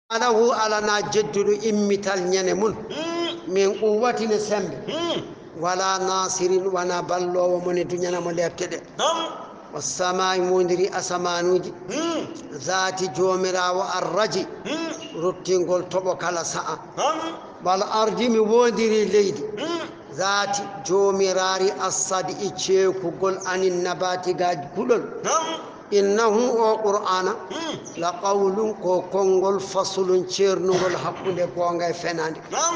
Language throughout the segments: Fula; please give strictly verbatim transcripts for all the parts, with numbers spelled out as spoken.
Alahu alana jedduɗo immital ñene mun. Hmm. Min quwwatin e sembe. Hmm. Wala nasirin wana balloowo mo ne duñana mo lepte ɗe. Nam. Wassamaa'i wondiri asamanuuji. Hmm. Zaati joomiraawo arraji. Hmm. Ruttingol toɓo kala sa'a. Nam. Wal ardi mi wondiri leydi. Hmm. Zaati joomiraaɗi assadi ceekugol anin nabaati ga kuɗol. Nam. Innahu o qur'aana. Hmm. La qawlun ko konngol fasulun ceernungol hakkunde goonga e fenaande. Nam.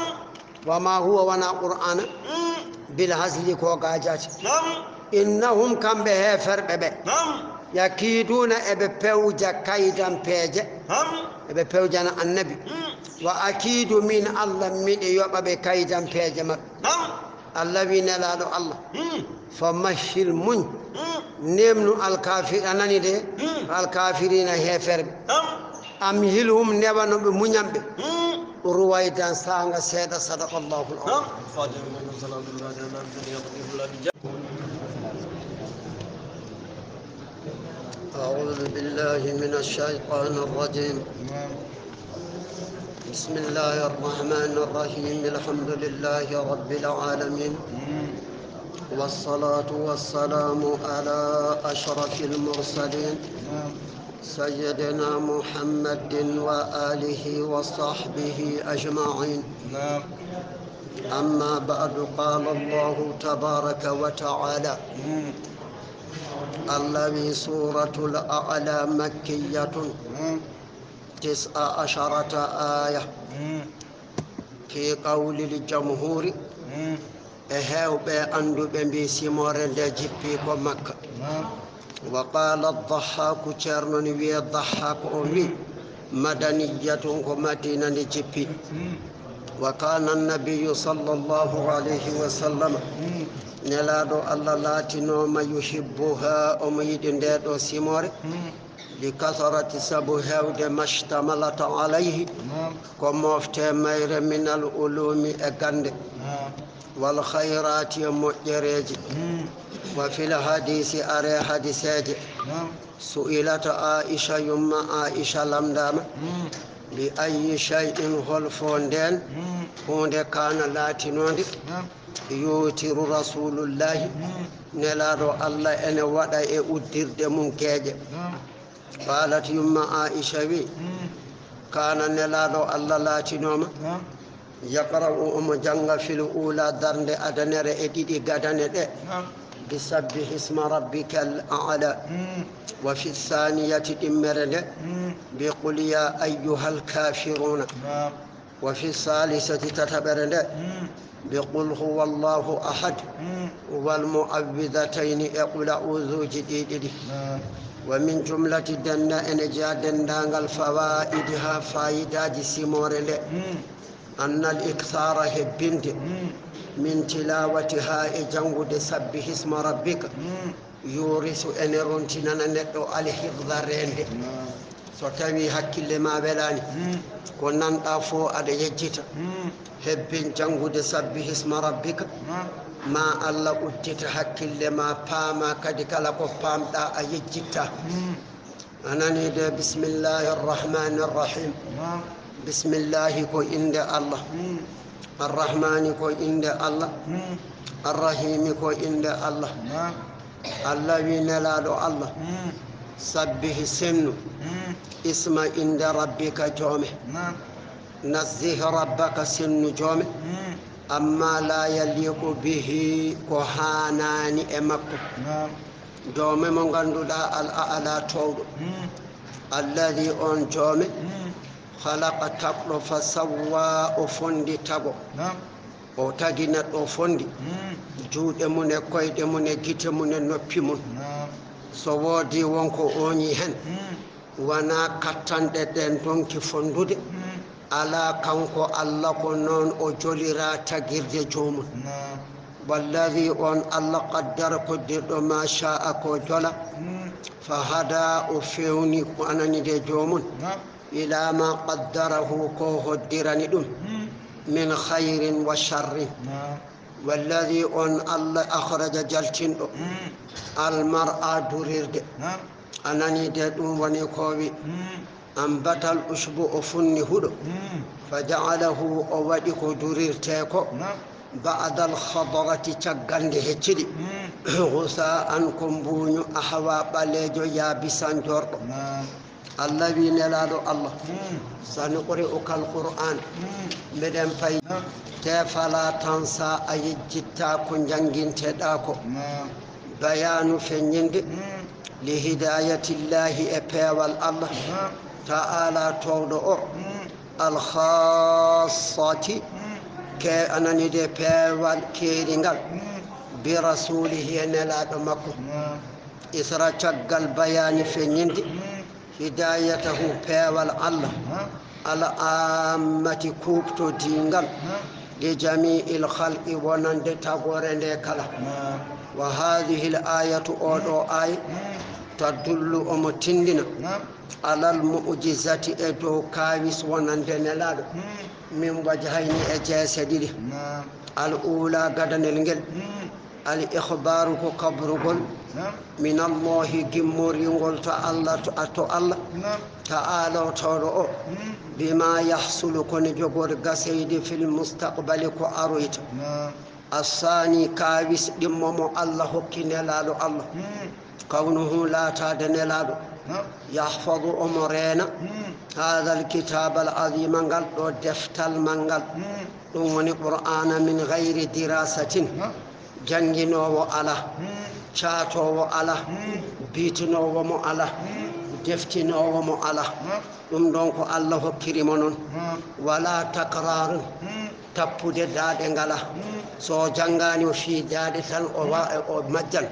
Wa ma huwa wana qur'aana. Hmm. Bil hazli ko ga jaati. Nam. Innahum kamɓe heeferɓe ɓe. Nam. Yakiiduna eɓe pewja kaydan peeje. Nam. Eɓe pewjana annabi. Hmm. Wa akiidu min Allah miɗe yoɓa ɓe kaydan peeje maɓɓe. Nam. Allah wi nelaaɗo Allah. Hmm. Fa mahhil muñ. Hmm. Nemnu alkafir anani de. Hmm. Alkafirina heeferɓe. Nam. Amhilhum newano ɓe muñan ɓe. Hmm. Ruwaydan saanga seeɗa sadaqallahu al-azim. Nam. أعوذ بالله من الشيطان الرجيم. بسم الله الرحمن الرحيم. الحمد لله رب العالمين. والصلاة والسلام على أشرف المرسلين. سيدنا محمد وآله وصحبه أجمعين. أما بعد، قال الله تبارك وتعالى، الذي سورة الأعلى مكية تسع عشرة آية في قول الجمهور. E heewɓe annduɓe mbi simoore nde jippi ko Makka. Wa qala Dahhaku, ceerno ni wiye Dahhaku on wi, madaniyatun ko Madina nde jippi. Wa kana nabiyu sallallahu alayhi wa sallam, nelaaɗo Allah laatinooma yuhibbuha, omo yiɗi nde ɗo simoore. Li kasarati sabu heewde mashtamalat alayhi, ko mofte mayre minal ulumi e gannde. Wal khayrati e moƴƴereeji. Wa fil hadisi are hadiseeje. Su'ilat Aisha, yumma Aisha lamndama. Bi ayyi shay'in, hol fo nden huunde kana laatinonde. Yutiru rasulullahi, nelaaɗo Allah ene waɗa e uddirde mum geeƴe. Qalat, yumma Aisha wi, kana nelaaɗo Allah laatinooma, yaqra'u omo jannga fil ula darnde adanere e ɗiɗi gadane ɗe, bi sabbihi isma rabbikal a'la, wa fi saniyati ɗimmere nde, bi qul ya ayyuhal kafiruna. Wa fi salisati tataɓere nde, bi qul huwa allahu ahad, wal mu'awwidatayni e qul a'uzuji ɗi ɗiɗi. Wa min jumlati denna ene jeya denndaangal fawaidiha fayidaji simoore nde, annal ikthara hebbinde, min tilawatiha e janngude sabbihisma rabbika, yurisu ene rontinana neɗɗo alhifda reende. So tawi hakkille ma welani, ko nanɗa fo aɗa yejjita, hebbin janngude sabbihisma rabbika, ma Allah uddita hakkille ma, paama kadi kala ko pamɗa a yejjitta. A nani de, bismillahi arrahmani arrahim. Bismillahi ko innde Allah. Arrahmani ko innde Allah. Arrahimi ko innde Allah. Allah wi nelaaɗo Allah, sabbih, sennu, isma, innde rabbika, joome. Nazzih rabbaka, sennu joome. Amma la yaliqu bihi, ko haanaani e makko. Joome mo ngannduɗaa al a'la, toowɗo. Alladi, on joome, khalaqa, tagɗo, fa sawwa, o fondi tago. O tagi neɗɗo, o fondi juuɗe mum e koyɗe mum e gite mum e noppi mum. So woodi won ko ooñi heen, wonaa kattanɗe ɗen donki fondude. Alaa, kanko Allah ko noon o jolira tagirde joomum. Walladi, on Allah, qaddara, koddirɗo, ma sha'a, ko jola. Fa hada, o fewni, ko anani de joomum. Ila ma qaddarahu, ko hoddirani ɗum, min khayrin wa sharrin. Walladi, on Allah, akhraja, jaltinɗo, al mar'a, durirde. A nani de, ɗum woni ko wi. Ambatal usbu o funni huɗo. Fa ja'alahu o waɗi ko durirte ko. Ba'dal khadrati caggal nde heccidi. Ghusa an ko mbuuñu ahwa ɓaleejo yaabisan jorɗo. Allah wi nelaaɗo Allah. Sanuqri'uka al-Qur'an. Miɗen pay. Te fala tansa a yejjitta ko njannginteɗaa ko. Bayaanu feññinde. Li hidayatillahi e peewal Allah. Ta'ala toowɗo o. Al-khassati. Ke anani de peewal keeringal. Bi rasulihi e nelaaɗo makko. Isra caggal bayaani feññinde. Hidayatahu peewal Allah. Al-ammati kuuɓtodingal. Li jami'il khalqi wonande tagoore nde kala. Wa hadhihi al-ayatu oɗo aaya. Tadullu omo tindina. Alal mu'jizati e dow kaawis wonande nelaaɗo. Min wajhayni e jeese ɗiɗi. Al ula gadanel ngel. Al ikhbaru ko kabrugol. Min Allahi gimmoringol to Allah, to, to Allah. Ta'ala towɗo o. Bima yahsulu kono jogori gaseyde fil mustaqbali ko aroyta. Assaani kaawis ɗimmo mo Allah hokki nelaaɗo Allah. Kawnuhu laataade nelaaɗo. Yahfazu omo reena. Haadal kitaabal aziima ngal ɗo deftal manngal. Ɗum woni Qur'aana min gayri diraasatin. Jannginoowo alaa. Caatoowo alaa. Biitinoowo mo alaa. Deftinoowo mo alaa. Ɗum ɗon ko Allah hokkiri mo non. Wala takrarun. Tappude daaɗe ngala. So o janngaani o fii daaɗe tan o wa-, o majjan.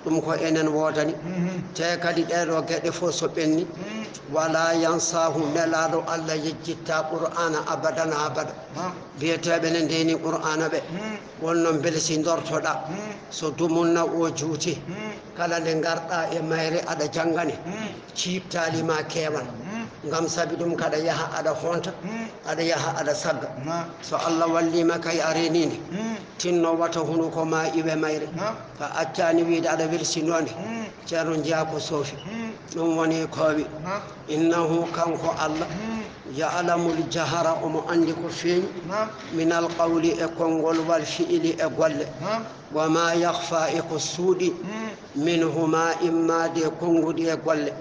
Ɗum ko enen woodani. Te kadi ɗee ɗoo geɗe fof so ɓenni, wala yansahu, nelaaɗo Allah yejjitta Qur'aana abadan abada. Biyeteeɓe ne ndeeni Qur'aana ɓe, wonno mbele si ndortoɗaa, so dumunna o juuti, kala nde ngarɗaa e mayre aɗa janngane, ciiptaali ma keewan. Ngam sabi ɗum kaɗa yaha aɗa honta, aɗa yaha aɗa sagga. So Allah wallii ma kay a reenii nde, tinno wata hunuko ma iwe mayre. A accaani wiide aɗa welsinoo nde. Ceerno njiyaa ko soofi. Ɗum woni koowi. Innahu kanko Allah, ya'lamul jahra omo anndi ko feeñi. Minal qawli e konngol wal fi'ili e golle. Wa ma yakhfa e ko suuɗi. Minhuma immaade e konnguɗi e golle.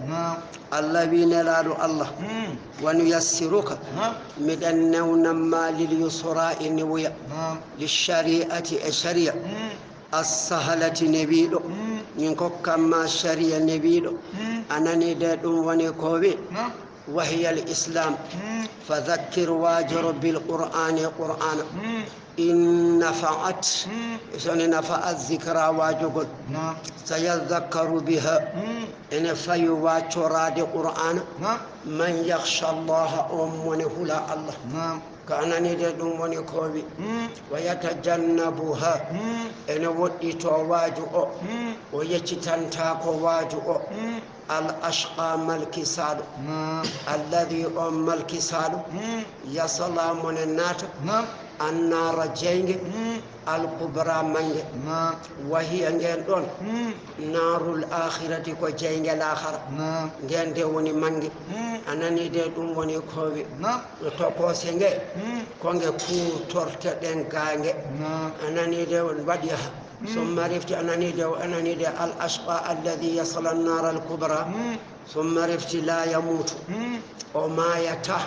Allah wi nelaaɗo Allah. Wa nuyassiruka. Miɗen newnan ma lil yusra e newuya. Li shari'ati e shari'a. As-sahlati newiiɗo. Min kokkan ma shari'a newiiɗo. A nanii de ɗum woni ko wi. Wa hiya al-islam. Fa dhakkir waajoro bil qur'aani e qur'aana. In nafa'at. So ne nafa az-zikra waajogol. Sayadhakkaru biha. Ene fayu waccoraade qur'aana. Man yakhsha Allah on mone hula Allah. Ko a nanii de ɗum woni ko wi. Wa yatajannabuha. Ene woɗɗito waaju o. O yeccitantaako waaju o. Al ashqa malkisaaɗo. Alladhi on malkisaaɗo. Yasla mone naata. Annaara jeynge. Al kubra mannge. Wa hiya ngen ɗon. Naarul akhirati ko jeynge laakhara. Ngen de woni mannge. A nanii de ɗum woni ko wi. Tokoose nge, ko nge kuutorteɗen gaange. A nanii de waɗi ha. Summa refti a nanii de, a nanii de al ashqa alladhi yasla an-nar al kubra. Summa refti la yamutu. O maayata.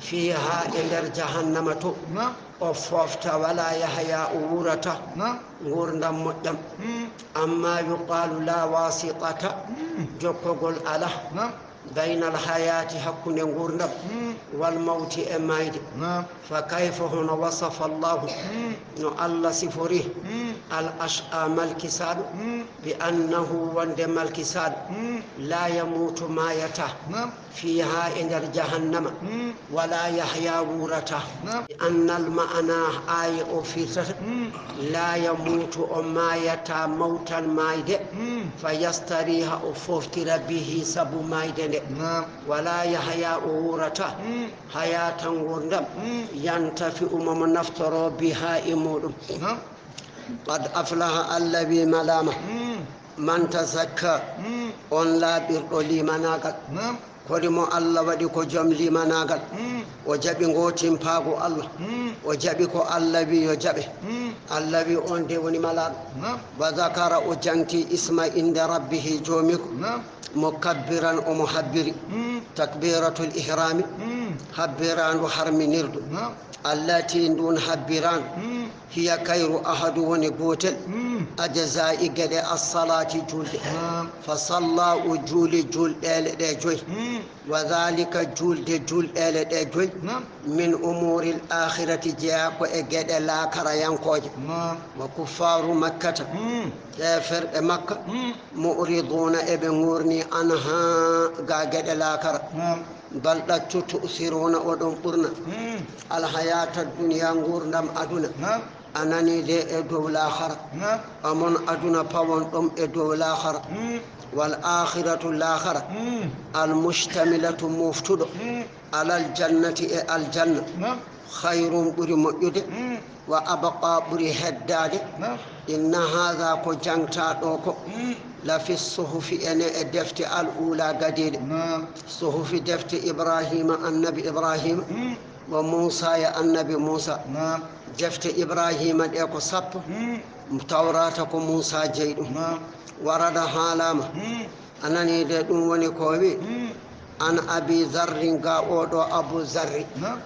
Fiha e nder jahannama to. O foofta wala yahya o wuurata. Nguurndam moƴƴam. Amma yuqalu la wasitata. Jokkogol ala. Baynal hayaati hakkunde nguurndam, wal mawti e maayde. Fa kayfa hono wasafa Allahu, no Allah sifori, al ashqa malkisaaɗo, bi annahu wonde malkisaaɗo, la yamuutu maayata, fiiha e nder jahannama, wala yahya wuurata. Annal ma'ana aaya o firtata, la yamuutu o maayata mawtan maayde, fa yastariha o foftira bihi sabu maayde nde. Wala yahya o wuurata, hayatan nguurndam, yantafi uma mo naftoro biha e muɗum. Qad aflaha Allah wi malaama, man tazakka, on laaɓirɗo limanaagal. Hoɗi mo Allah waɗi ko jom limanaagal. Mm. O jaɓi ngo timpaagu Allah. Mm. O jaɓi ko Allah wi yo jaɓe. Mm. Allah wi on de woni malaaɗo. Naam. Wa zakara, o janti isma innde rabbihi joomiiko. Naam. Mukabbiran, omo habbiri. Mm. Takbiratul ihrami. Mm. Habbiraandu harminirdu. Naam. Allati, ndun habbiraandu. Mm. Hiya kayru ahadu, woni gootel. Mm. Ajzaa'i, geɗe, as-salaati, julde. Naam. Fa salla, o juuli julɗeele ɗe joy. Mm. Wa dhalika, julde julɗeele ɗe joy. Naam. Min umuuril aakhirati, jeyaa ko e geɗe laakarayankooje. Naam. Wa kuffaaru makkata, mm, ɓeeferɓe Makka, mm, mu'riduuna, eɓe ŋuurni, anha, ga geɗe laakara. Naam. Bal, ɗaccu, tu'thiruuna, oɗon ɓurna, mm, al-hayaata dunya, nguurndam aduna. Naam. A nanii de, e dow laakara. Naam. Amon aduna pawon ɗum e dow laakara. Mm. Wal aakhiratu, laakara. Mm. Al mushtamilatu, moftuɗo. Mm. Alal jannati, e aljanna. Naam. Khayrun, ɓuri moƴƴude. Mm. Wa abqa, ɓuri heddaade. Naam. Inna haadha, ko jangtaa ɗo ko. Mm. La fi suhufi, ene e defte al uulaa, gadiiɗe. Naam. Suhufi, defte Ibraahiima, annabi Ibraahiima. Mm. Wa Muusaa, e annabi Muusaa. Naam. Defte Ibraahiima ɗe ko sappo. Mm. Tawraata ko Muusaa jeyi ɗum. Naam. Warada, haalaama. Mm. A nanii de, ɗum woni ko o wi. Mm. An Abi Zarrin, ga oɗo Abu Zarri. Naam.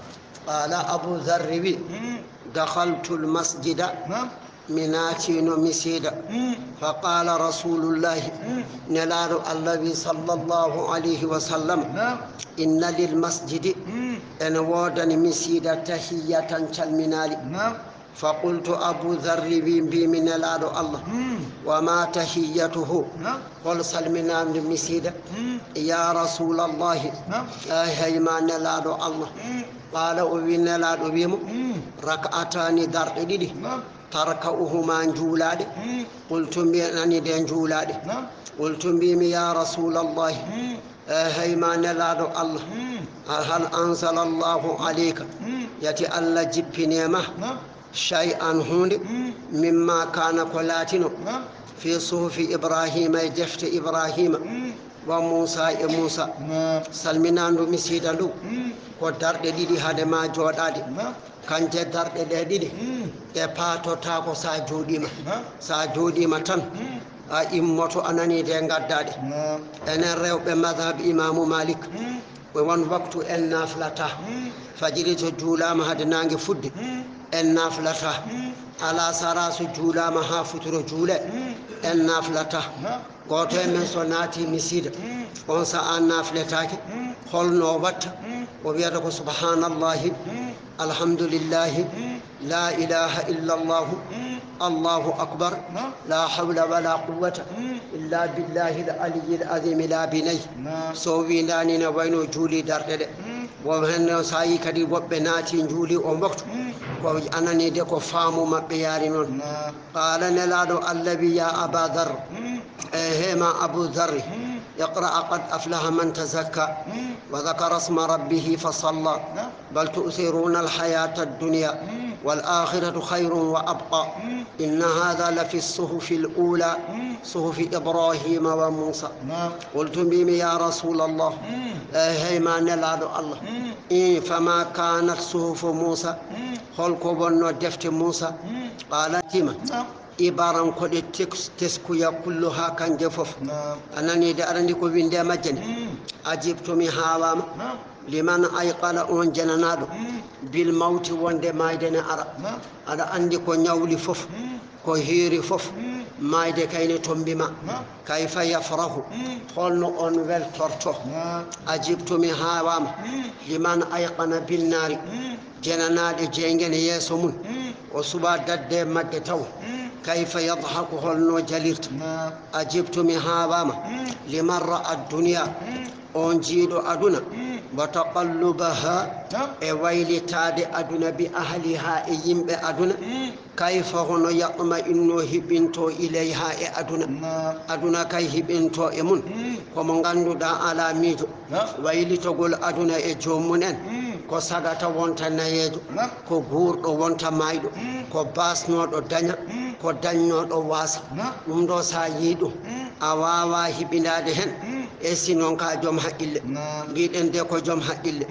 Qaala, Abu Zarri wi. Mm. Dakhaltul masjida. Naam. Mi naatino misiida. Mm. Fa qaala Rasuulullaahi, mm, Nelaaɗo Allah wi, sallallahu alayhi wa sallam, naam, inna lil masjidi, mm, ene woodani misiida, tahiyyatan, calminaali. Naam. Fa qultu, Abu Zarri wi, mbiimi, Nelaaɗo Allah, mm, wa ma tahiyyatuhu? Naam. Hol salminaandu misiida? Mm. Ya Rasuulallahi, naam, a hey ma Nelaaɗo Allah. Mm. Qaala, o wi, Nelaaɗo wi mo, mm, rak'ataani, darɗe ɗiɗi. Naam. Tarka'uhuma, njuulaaɗe. Mm. Qultu, mbi nani de, njuulaaɗe. Naam. Qultu, mbiimi, ya Rasuulallahi, mm, e hey ma Nelaaɗo Allah, mm, hal anzala Allahu alayka, mm, yati Allah jippinii ma, naam, shay'an, huunde, mm, mimma kaana, ko laatino, naam, fi suhufi Ibraahiima, e defte Ibraahiima, mm, wa Muusaa, e Muusaa. Naam. Salminaandu misiida ndu, mm, ko darɗe ɗiɗi hade ma jooɗaade. Naam. Kanje darɗe ɗe ɗiɗi, mm, ɗe paatotaako so a jooɗiima. Naam. So a jooɗiima tan, mm, a immoto, a nanii de, ngaddaa ɗe. Naam. Enen rewɓe madhab Imaamu Maalik, mm, ɓe won waktu en naaflataa. Mm. Fajiri to juulaama hade naange fudde, mm, en naaflataa. Mm. Alasara so juulaama haa futuro juulee, mm, en naaflataa. Naam. Gooto e men so naati misiida, mm, on so a naafletaake, mm, holno o watta? Mm. O wiyata ko, subhaanallahi, mm, alhamdulillahi, mm, la ilaha illallahu, mm, Allahu akbar, mm, la hawla wala quwwata, mm, illa billahi al aliyyil azimi, laabi nayi. Naam. So o windaani, ne wayno juuli darɗe ɗe. Mm. Wo heen noon, so a yii kadi woɓɓe naati njuuli on waktu, mm, ko a nanii de, ko faamu maɓɓe yaari noon. Naam. Qaala, Nelaaɗo Allah wi, ya Aba Dharr, mm, e hey ma Abu Dharri, mm, iqra qad aflaha man tazakka, mm, wa dhakara isma rabbihi fa salla, naam, bal tu'thiruna al hayata ad dunya, mm, wal akhiratu khayrun wa abqa, mm, inna hadha la fi suhufi al ula, mm, suhufi Ibrahima wa Musa. Naam. Qultu, mbiimi, ya Rasulallah, mm, e hey ma Nelaaɗo Allah, mm, i fama kanat suhufu Musa, mm, holko wonno defte Musa? Mm. Qaala, tima. Naam. Ibaran ko ɗe tes-, teskuya kulluha, kanje fof. Naam. A nanii de, aɗa anndi ko winde e majje ne? Mm. Ajibtu, mi haawaama. Naam. Liman ayqana, on jenanaaɗo. Mm. Bil mawti, wonde maayde ne ara. Naam. Aɗa anndi ko ñawli fof, mm, ko hiiri fof, mm, maayde kay ne tombi ma. Naam. Kayfa yafrahu? Mm. Holno on weltorto? Naam. Ajibtu, mi haawaama. Mm. Liman ayqana bin naari. Mm. Jenanaaɗo jeynge ne yeeso mum, mm, o suɓa dadde magge taw. Mm. Kayfa yadhaku, holno jalirta? Naam. Ajibtu, mi haawaama. Mm. Liman ra'a dunya, mm, on jiiɗo aduna, mm, wa taqallubaha, naam, e waylitaade aduna, bi ahliha, e yimɓe aduna. Mm. Kayfa, hono, yatma'innu, hiɓinto, ilayha, e aduna. Naam. Aduna kay hiɓinto e mum. Mm. Ko mo ngannduɗaa alaa miijo. Naam. Waylitogol aduna e joomum en, mm, ko sagata wonta nayeejo, naam, ko guurɗo wonta maayɗo, mm, ko baasnooɗo daña, mm, ko dañnooɗo waasa. Naam. Ɗum ɗo, so a yii ɗum, mm, a waawaa hiɓindaade heen. Mm. E si noon ka joom haqqille. Mbiɗen de ko joom haqqille.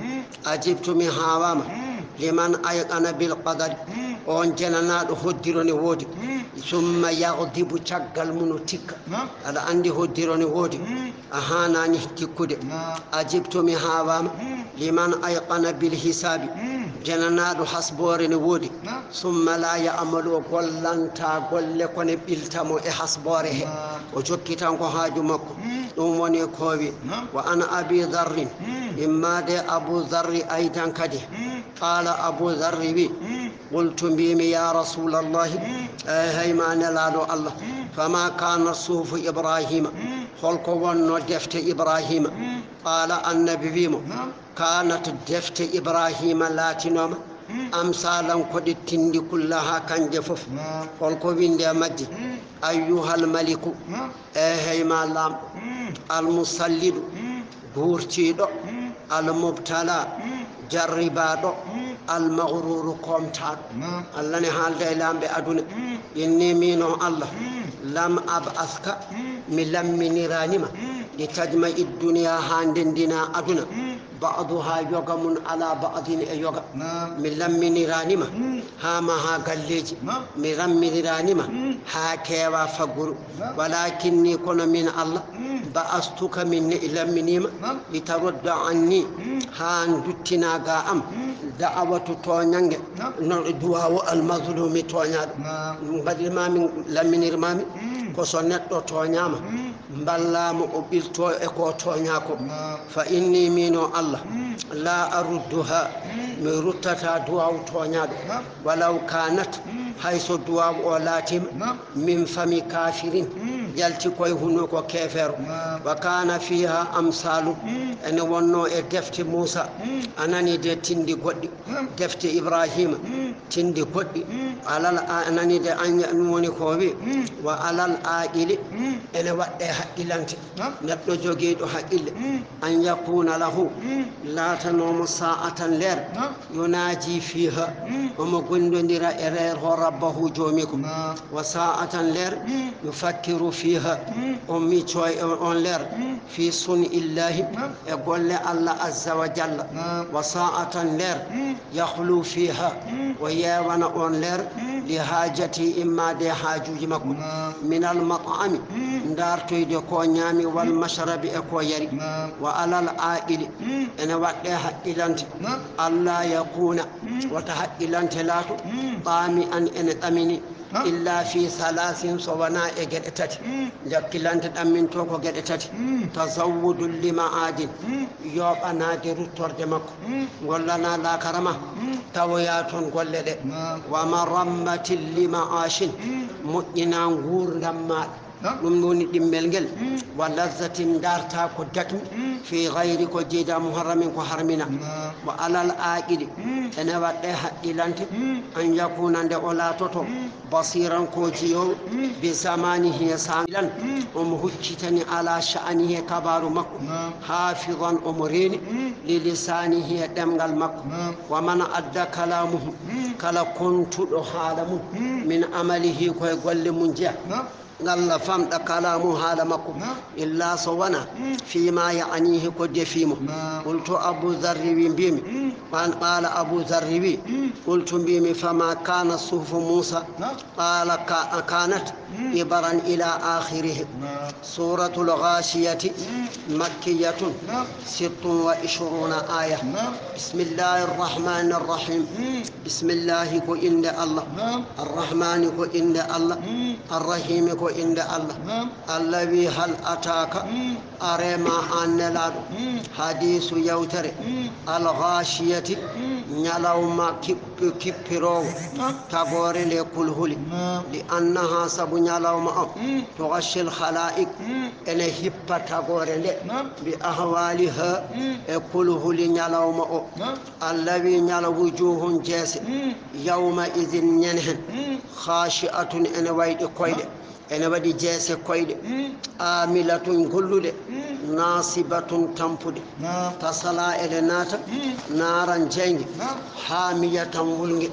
Ajibtu mi haawama. Liman ayqana bil qadari. On jenanaɗo hoddiro ne woodi. Summa yaghdibu, caggal mum o tikka. Aɗa andi hoddiro ne woodi. A hanani tikkude. Ajibtu mi haawama. Liman ayqana bil hisabi. Jenanaɗo hasbore ne woodi. Summa la ya'malu, o gollanta golle kono ɓilta mo e hasbore he. O jokki tan ko haaju makko. Ɗum woni ko wi. Wa an Abi Dharrin. Immaade Abu Dharri aydan kadi. Qala Abu Dharri wi. Qultu mbimi ya Rasulallahi. Eey hay ma nelaɗo Allah. Fama kana suhufu Ibrahima. Holko wonno defte Ibrahima? Qala annabi wimo. Kanat defte Ibrahima laatinoma. Amsalan ko ɗe tindi kullaha kanje fof. Holko winde e majje? Ayyuhal maliku. E hey ma laamɗo. Almusallidu. Guurtiiɗo. Almubtala. Jarribaaɗo. Almagruru koomtaaɗo. Allah ne haalda e laamɓe aduna. Inni miino Allah. Lam ab'aska. Mi lamminiraanima. Li tajma'i duniya ha ndendina aduna. Ba'duha yoga mum ala ba'din e yoga. Mi lamminiraanima. Ha ma ha galleeji. Mi lamminiraanima. Ha keewa fagguru. Walakinni kono min Allah. Ba'astuka min ne lamminima. Li tarudda anni. Ha duttina ga am. Da'awatu tooñange. No duwawo almazlumi tooñaaɗo. Mbaɗirmami, lamminirmami. Ko so neɗɗo tooñaama. Mballamo o ɓilto e ko tooña ko. Fa inni miino Allah. La arudduha. Mi ruttata duwaw tooñaaɗo. Walaw kanat. Hay so duwaw o laatima. Min fami kafirin. Yalti koye hunuko keefeero. Wa kana fiha amsalu. Ene wonno e defte Muusa. A nani de tindi goɗɗi. Defte Ibrahima. Tindi goɗɗi. Alal a nani de anya ɗum woni ko wi. Wa alal aqili. Ene waɗɗe haqqilante. Neɗɗo jogiiɗo haqqille. An yakuna lahu. Laatanoomo sa'atan leer. Yunaji fiha. Omo gondodira e reer ho rabbahu joomiiko. Wa sa'atan leer. Yufakkiru fiha. O micco e on leer. Fi sun illahi. E golle Allah azza wa jalla. Wa sa'atan leer. Yahlu fiha. O yewana on leer. Li hajati immade hajuji makko. Minal mat'ami. Dartoyde ko ñaami wal mashrabi e ko yari. Wa alal aqili. Ene waɗɗe haqqilante. Alla yakuna. Wata haqqilante laato. Ɓaami an ene ɗamini. Illa fi salasin so wona e geɗe tati. Jakkilante ɗamminto ko geɗe tati. Tazawwudul lima adin. Yoɓanaade ruttorde makko. Gollana laakara ma. Tawoya toon golle ɗe. Wa marammatil lima ashin. Moƴƴina nguurndam maaɗa. Ɗum woni ɗimmel ngel. Wa lazzatin darta ko dakmi. Fi gayri ko jeyda muharramin ko harmina. Wa alal aqili. Ene waɗɗe haqqilante. An yakuna nde o laatoto. Basiran ko jiyoowo. Bi zamanihi e sangilan. Omo huccitani ala sha'anihi e kabaaru makko. Hafidan omo reeni. Li lisanihi e ɗemngal makko. Wa man adda kalamuhu. Kala kontuɗo haala mum. Min amalihi ko e golle mum jeya. Ngalla famɗa kalamu haala makko. Illa so wona. Fima ya'anihi ko defimo. Qultu Abu Dharri wi mbimi. An qala Abu Dharri wi. Qultu mbimi fama kana suhufu Musa. Qala ka-, kanat. Ibaran ila akhirih. Suratul Ghashiyati. Makkiyatun. Sittun wa ishruna aya. Bismillahir rahmanir rahim. Bismillahi ko innde Allah. Arrahmani ko innde Allah. Arrahimi ko innde Allah. Allah wi hal ataka. Arema an nelaɗo. Hadisu yewtere. Al ghashiyati. Ñalawma kip-, kippirowo. Tagore nde kulhuli. Li annaha sabu ñalawma o. Tughashil khalaiq. Ene hippa tagore nde. Bi ahwaliha. E kulhuli ñalawma o. Allawi ñala wujuhun jeese. Yawma idin ñen hen. Khashi'atun ene wayɗi koyɗe. Ene waɗi jeese koyɗe. Amilatun golluɗe. Nasibatun tampuɗe. Tasala ene naata. Naran jeynge. Hamiyatan wulnge.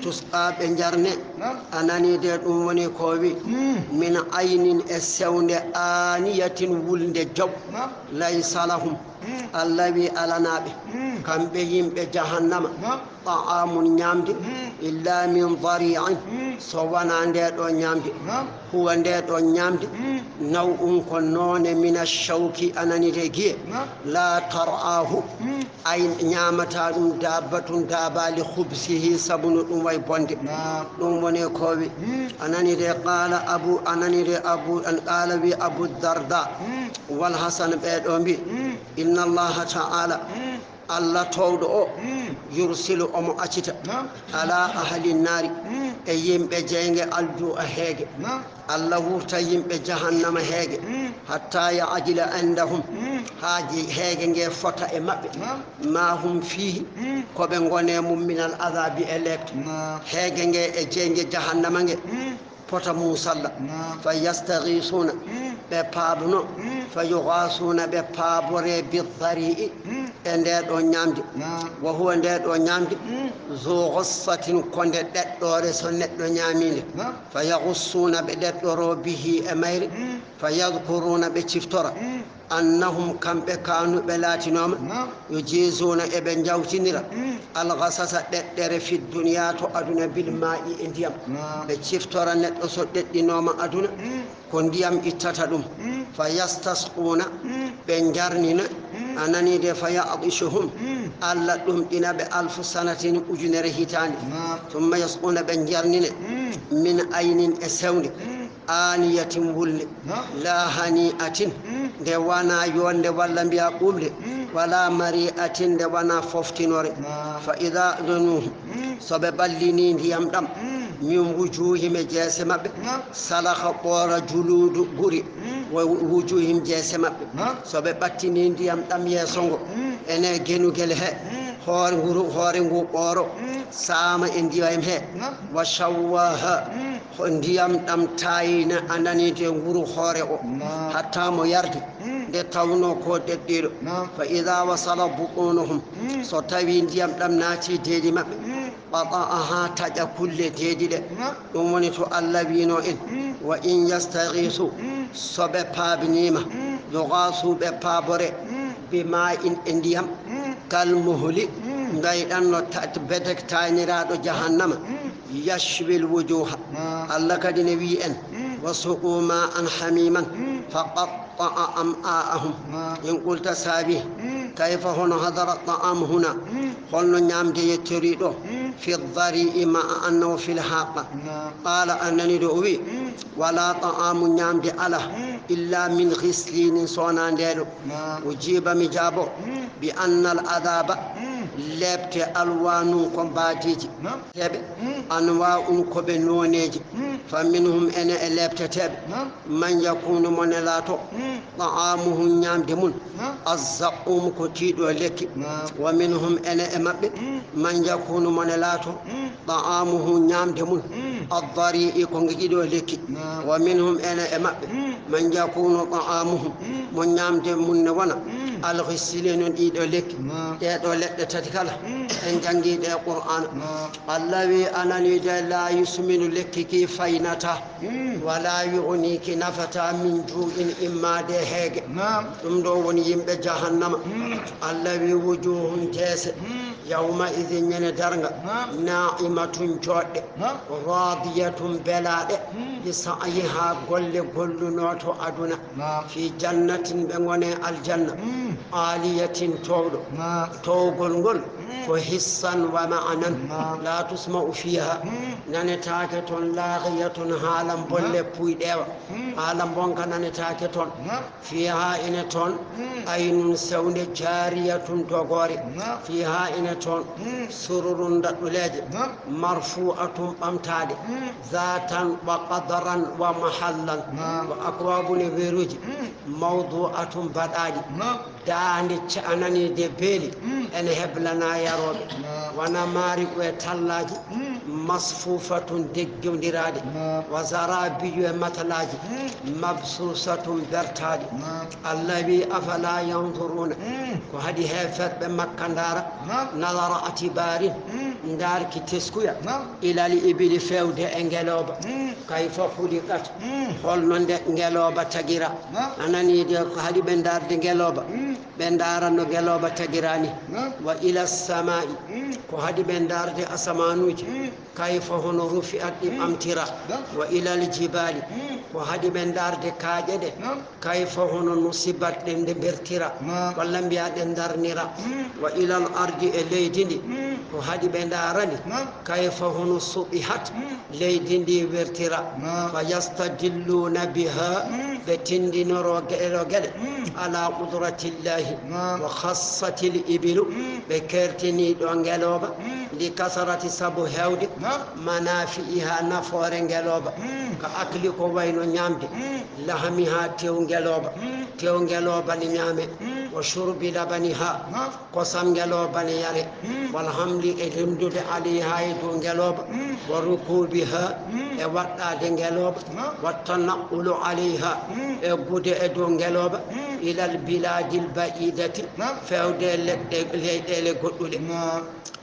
Tusqa ɓe jarne. Naam. A nani de, ɗum woni ko wi. Mm. Min aynin e sewnde, aaniyatin wulnde jaw. Naam. Laysa lahum. Mm. Allah wi alanaaɓe. Mm. Kamɓe yimɓe jahannama. Naam. Ta'amun ñaamde. Mm. Illa min dari'in. Mm. So wonaa nde ɗo ñaamde. Naam. Huwa nde ɗo ñaamde. Mm. Naw'un ko noone mina shawki a nani de giye. Naam. La tar'ahu. Mm. Ay ñaamata ɗum daabbatun daabaali khubsihi sabu no ɗum way bonde. Naam. Ɗum woni ko wi. Mm. A nani de qala abu, a nani de abu, an qala wi Abu Darda. Mm. Wal Hasan ɓe ɗo mbi. Mm. Inna Allaha ta'ala. Mm. Allah towɗo o. Mm. Yursilu omo accita. Naam. Ala ahli nari. Mm. E yimɓe jeyge aldu a heege. Naam. Allah wurta yimɓe jahannama heege, mm, hatta ya ajila indahum, mm, haa je-, heege nge fota e maɓɓe, naam, ma hum fihi, mm, ko ɓe ngone mum minal azabi e leepte. Naam. Heege nge e jeyge jahannama nge, mm, fota musalla. Naam. Fa yastaghisuna, mm, ɓe paabono, mm, fa yughathuna ɓe paabore bidhari'i, mm, e nde ɗo ñamde. Naam. Wa huwa nde ɗo ñamde, mm, zu ghussatin ko nde ɗeɗɗore so neɗɗo ñaminde. Naam. Fa yaghussuna ɓe ɗeɗɗoro bihi e mayre. Mm. Fa yadhkuruna ɓe ciftora. Mm. Annahum kamɓe kanu ɓe laatinooma. Naam. Yujizuna eɓe jawtinira. Mm. Al ghasasa ɗeɗɗere fi dunya to aduna bil ma'i e ndiyam. Naam. Ɓe ciftora neɗɗo so ɗeɗɗinooma aduna. Mm. Ko ndiyam ittata ɗum. Mm. Fa yastasquna, mm, ɓe jarnina. Mm. A nani de, fa ya'tishuhum. Mm. Allah ɗumɗina ɓe alfu sanatin ujunere hitaande. Naam. Thumma yasquna ɓe jarnina. Mm. Min aynin e sewnde. Mm. Aniyatin wulnde. Naam. La hani'atin. Mm. Nde wana yonde walla mbiya ɓuuɓnde. Mm. Wala mari'atin nde wana foftinore. Naam. Fa idha nuhu. Mm. So ɓe ɓallini ndiyam ɗam, mm, min wujuhim e jeese maɓɓe, naam, salakha ɓoora juluudu guri, mm, wa wujuhim jeese maɓɓe. Naam. So ɓe ɓattini ndiyam ɗam yeeso ngo, mm, ene genugel he, mm, hoore nguru, hoore ngu ɓooro, mm, saama e ndiyam he, naam, wa shawwaha, mm, ho-, ndiyam ɗam taayna a nani de nguru hoore o, naam, hatta mo yardi, mm, nde tawno ko ɗeɗɗiɗo. Naam. Fa idha wasala butunahum, mm, so tawi ndiyam ɗam naati deedi maɓɓe, mm, qata'aha taƴa kulle deedi ɗe. Naam. Ɗum woni to Allah wiino en, mm, wa in yastaghisu, mm, so ɓe paabniima, mm, yughasu ɓe paabore, mm, bi ma'in e ndiyam, mm, kal muhli, mm, ngayɗan no ta-, bedek tayniraaɗo jahannama, mm, yashwil wujuha. Naam. Allah kadi ne wii en, mm, wa suqu ma'an hamiman, mm, fa qatta'a am'a'ahum. Naam. In qulta sabi, mm, kayfa hono hadara ta'am huna, mm, holno ñamde yettori ɗo, mm, fi dhari'i ma'a annahu fil haqqa. Naam. Qala a nani ɗo o wi, mm, wala ta'amu ñamde ala, mm, illa min ghislinin sona ndeɗo. Naam. O jiiba mi jaabo, mm, bi annal adaba, mm, lepte alwanun ko mbaadiji. Naam. Teɓe, mm, anwa'un ko ɓe noneji. Mm. Fa minhum ene e lepteteɓe. Naam. Man yakunu mo ne laato, mm, ta'amuhum ñaamde mum, naam, azzaqum ko tiiɗo lekki. Naam. Wa minhum ene e maɓɓe, mm, man yakunu mo ne laato, mm, ta'amuhum ñaamde mum, mm, addari'i ko ngiɗiɗo lekki. Naam. Wa minhum ene e maɓɓe, mm, man yakunu ta'amuhum, mm, mo ñaamde mum ne wona, mm, alghisilinu ɗiɗo lekki. Naam. Ɗeɗo leɗɗe tati kala, mm, en janngi ɗe Qur'aana. Naam. Allah wi anani de la yusminu lekki ki faynata. Mm. Wala yughni ki nafata min ju'in immaade heege. Naam. Ɗum ɗo woni yimɓe jahannama. Mm. Allah wi wujuhun jeese. Mm. Yawma idhin ñande darnga. Naam. Na'imatun joɗɗe. Naam. Radiyatun belaɗe. Mm. Bi sa'yiha golle golluno to aduna. Naam. Fi jannatin ɓe ngone aljanna. Mm. Aliyatin towɗo. Naam. Towgol ngol. Mm. Ko hissan wa ma'anan. Naam. La tusma'u fiha. Mm. Nanetaake toon laaghiyatun haala mbolle, naam, puyɗeewa. Mm. Haala mbonka nanetaake toon. Naam. Fiha ene toon, mm, aynun sewnde jariyatun dogoore. Naam. Fiha ene toon, mm, sururun daɗɗuleeje. Naam. Marfu'atun ɓamtaaɗe. Mm. Zatan wa qadaran wa mahallan. Naam. Wa akwabun e weeruuji. Mm. Mawdu'atun baɗaaɗi. Naam. Daande ca-, a nani de beeli. Mm. Ene heblana yarooɓe. Naam. Wa namaariqu e tallaaji. Mm. Masfuufatun deggondiraaɗi. Naam. Wa zaraabiyu e matalaaji. Mm. Mabsuusatun bertaaɗi. Naam. Allah wi, "Afalaa yanzuruuna." Mm. Ko haɗi heeferɓe Makka ndaara. Naam. Nadara atibaarin. Mm. Ndaarki teskuya. Naam. Ilal ibili feewde e ngelooba. Mm. Kayfa khuliqat. Mm. Holno nde ngelooba tagira. Naam. A nanii de, ko haɗi ɓe ndaarde ngelooba. Mm. Ɓe ndaara no ngelooba tagira ni. Naam. Wa ila samaa'i. Mm. Ko haɗi ɓe ndaarde asamaanuuji. Mm. Kayfa hono rufi'at ɗi Mm. ɓamtira. Naam. Wa ilal jibaali. Mm. Ko haɗi ɓe ndaarde kaaƴe ɗe. Naam. Kayfa hono nusibat ɗe nde bertira. Naam. Walla mbiya ɗe ndarnira. Mm. Wa ilal ardi e leydi ndi. Mm. Ko haɗi ɓe ndaara ndi. Naam. Kayfa hono suɓihat. Mm. Leydi ndi wertira. Naam. Fa yastadilluuna biha. Mm. Ɓe tindinoro geɗe ɗo geɗe. Mm. Ala qudratillahi. Naam. Wa khassatil ibilu. Mm. Ɓe kertini ɗo ngelooba. Mm. Li kasarati sabu heewde. Naam. Manafi'iha nafoore ngelooba. Mm. Ka akli ko wayno ñaamde. Mm. Lahamiha tew ngelooba. Mm. Tew ngelooba ne ñaame. Mm. Wa shurbi labaniha. Naam. Kosam ngelooba ne yare. Mm. Wal hamli e rimdude alayha e dow ngelooba. Mm. Wa rukubiha Mm. e waɗɗaade ngelooba. Naam. Wa tanaqulu alayha Mm. e gude e dow ngelooba. Mm. Ilal biladil ba'idati Naam. feewde leɗɗe leyɗeele goɗɗuɗe. Naam.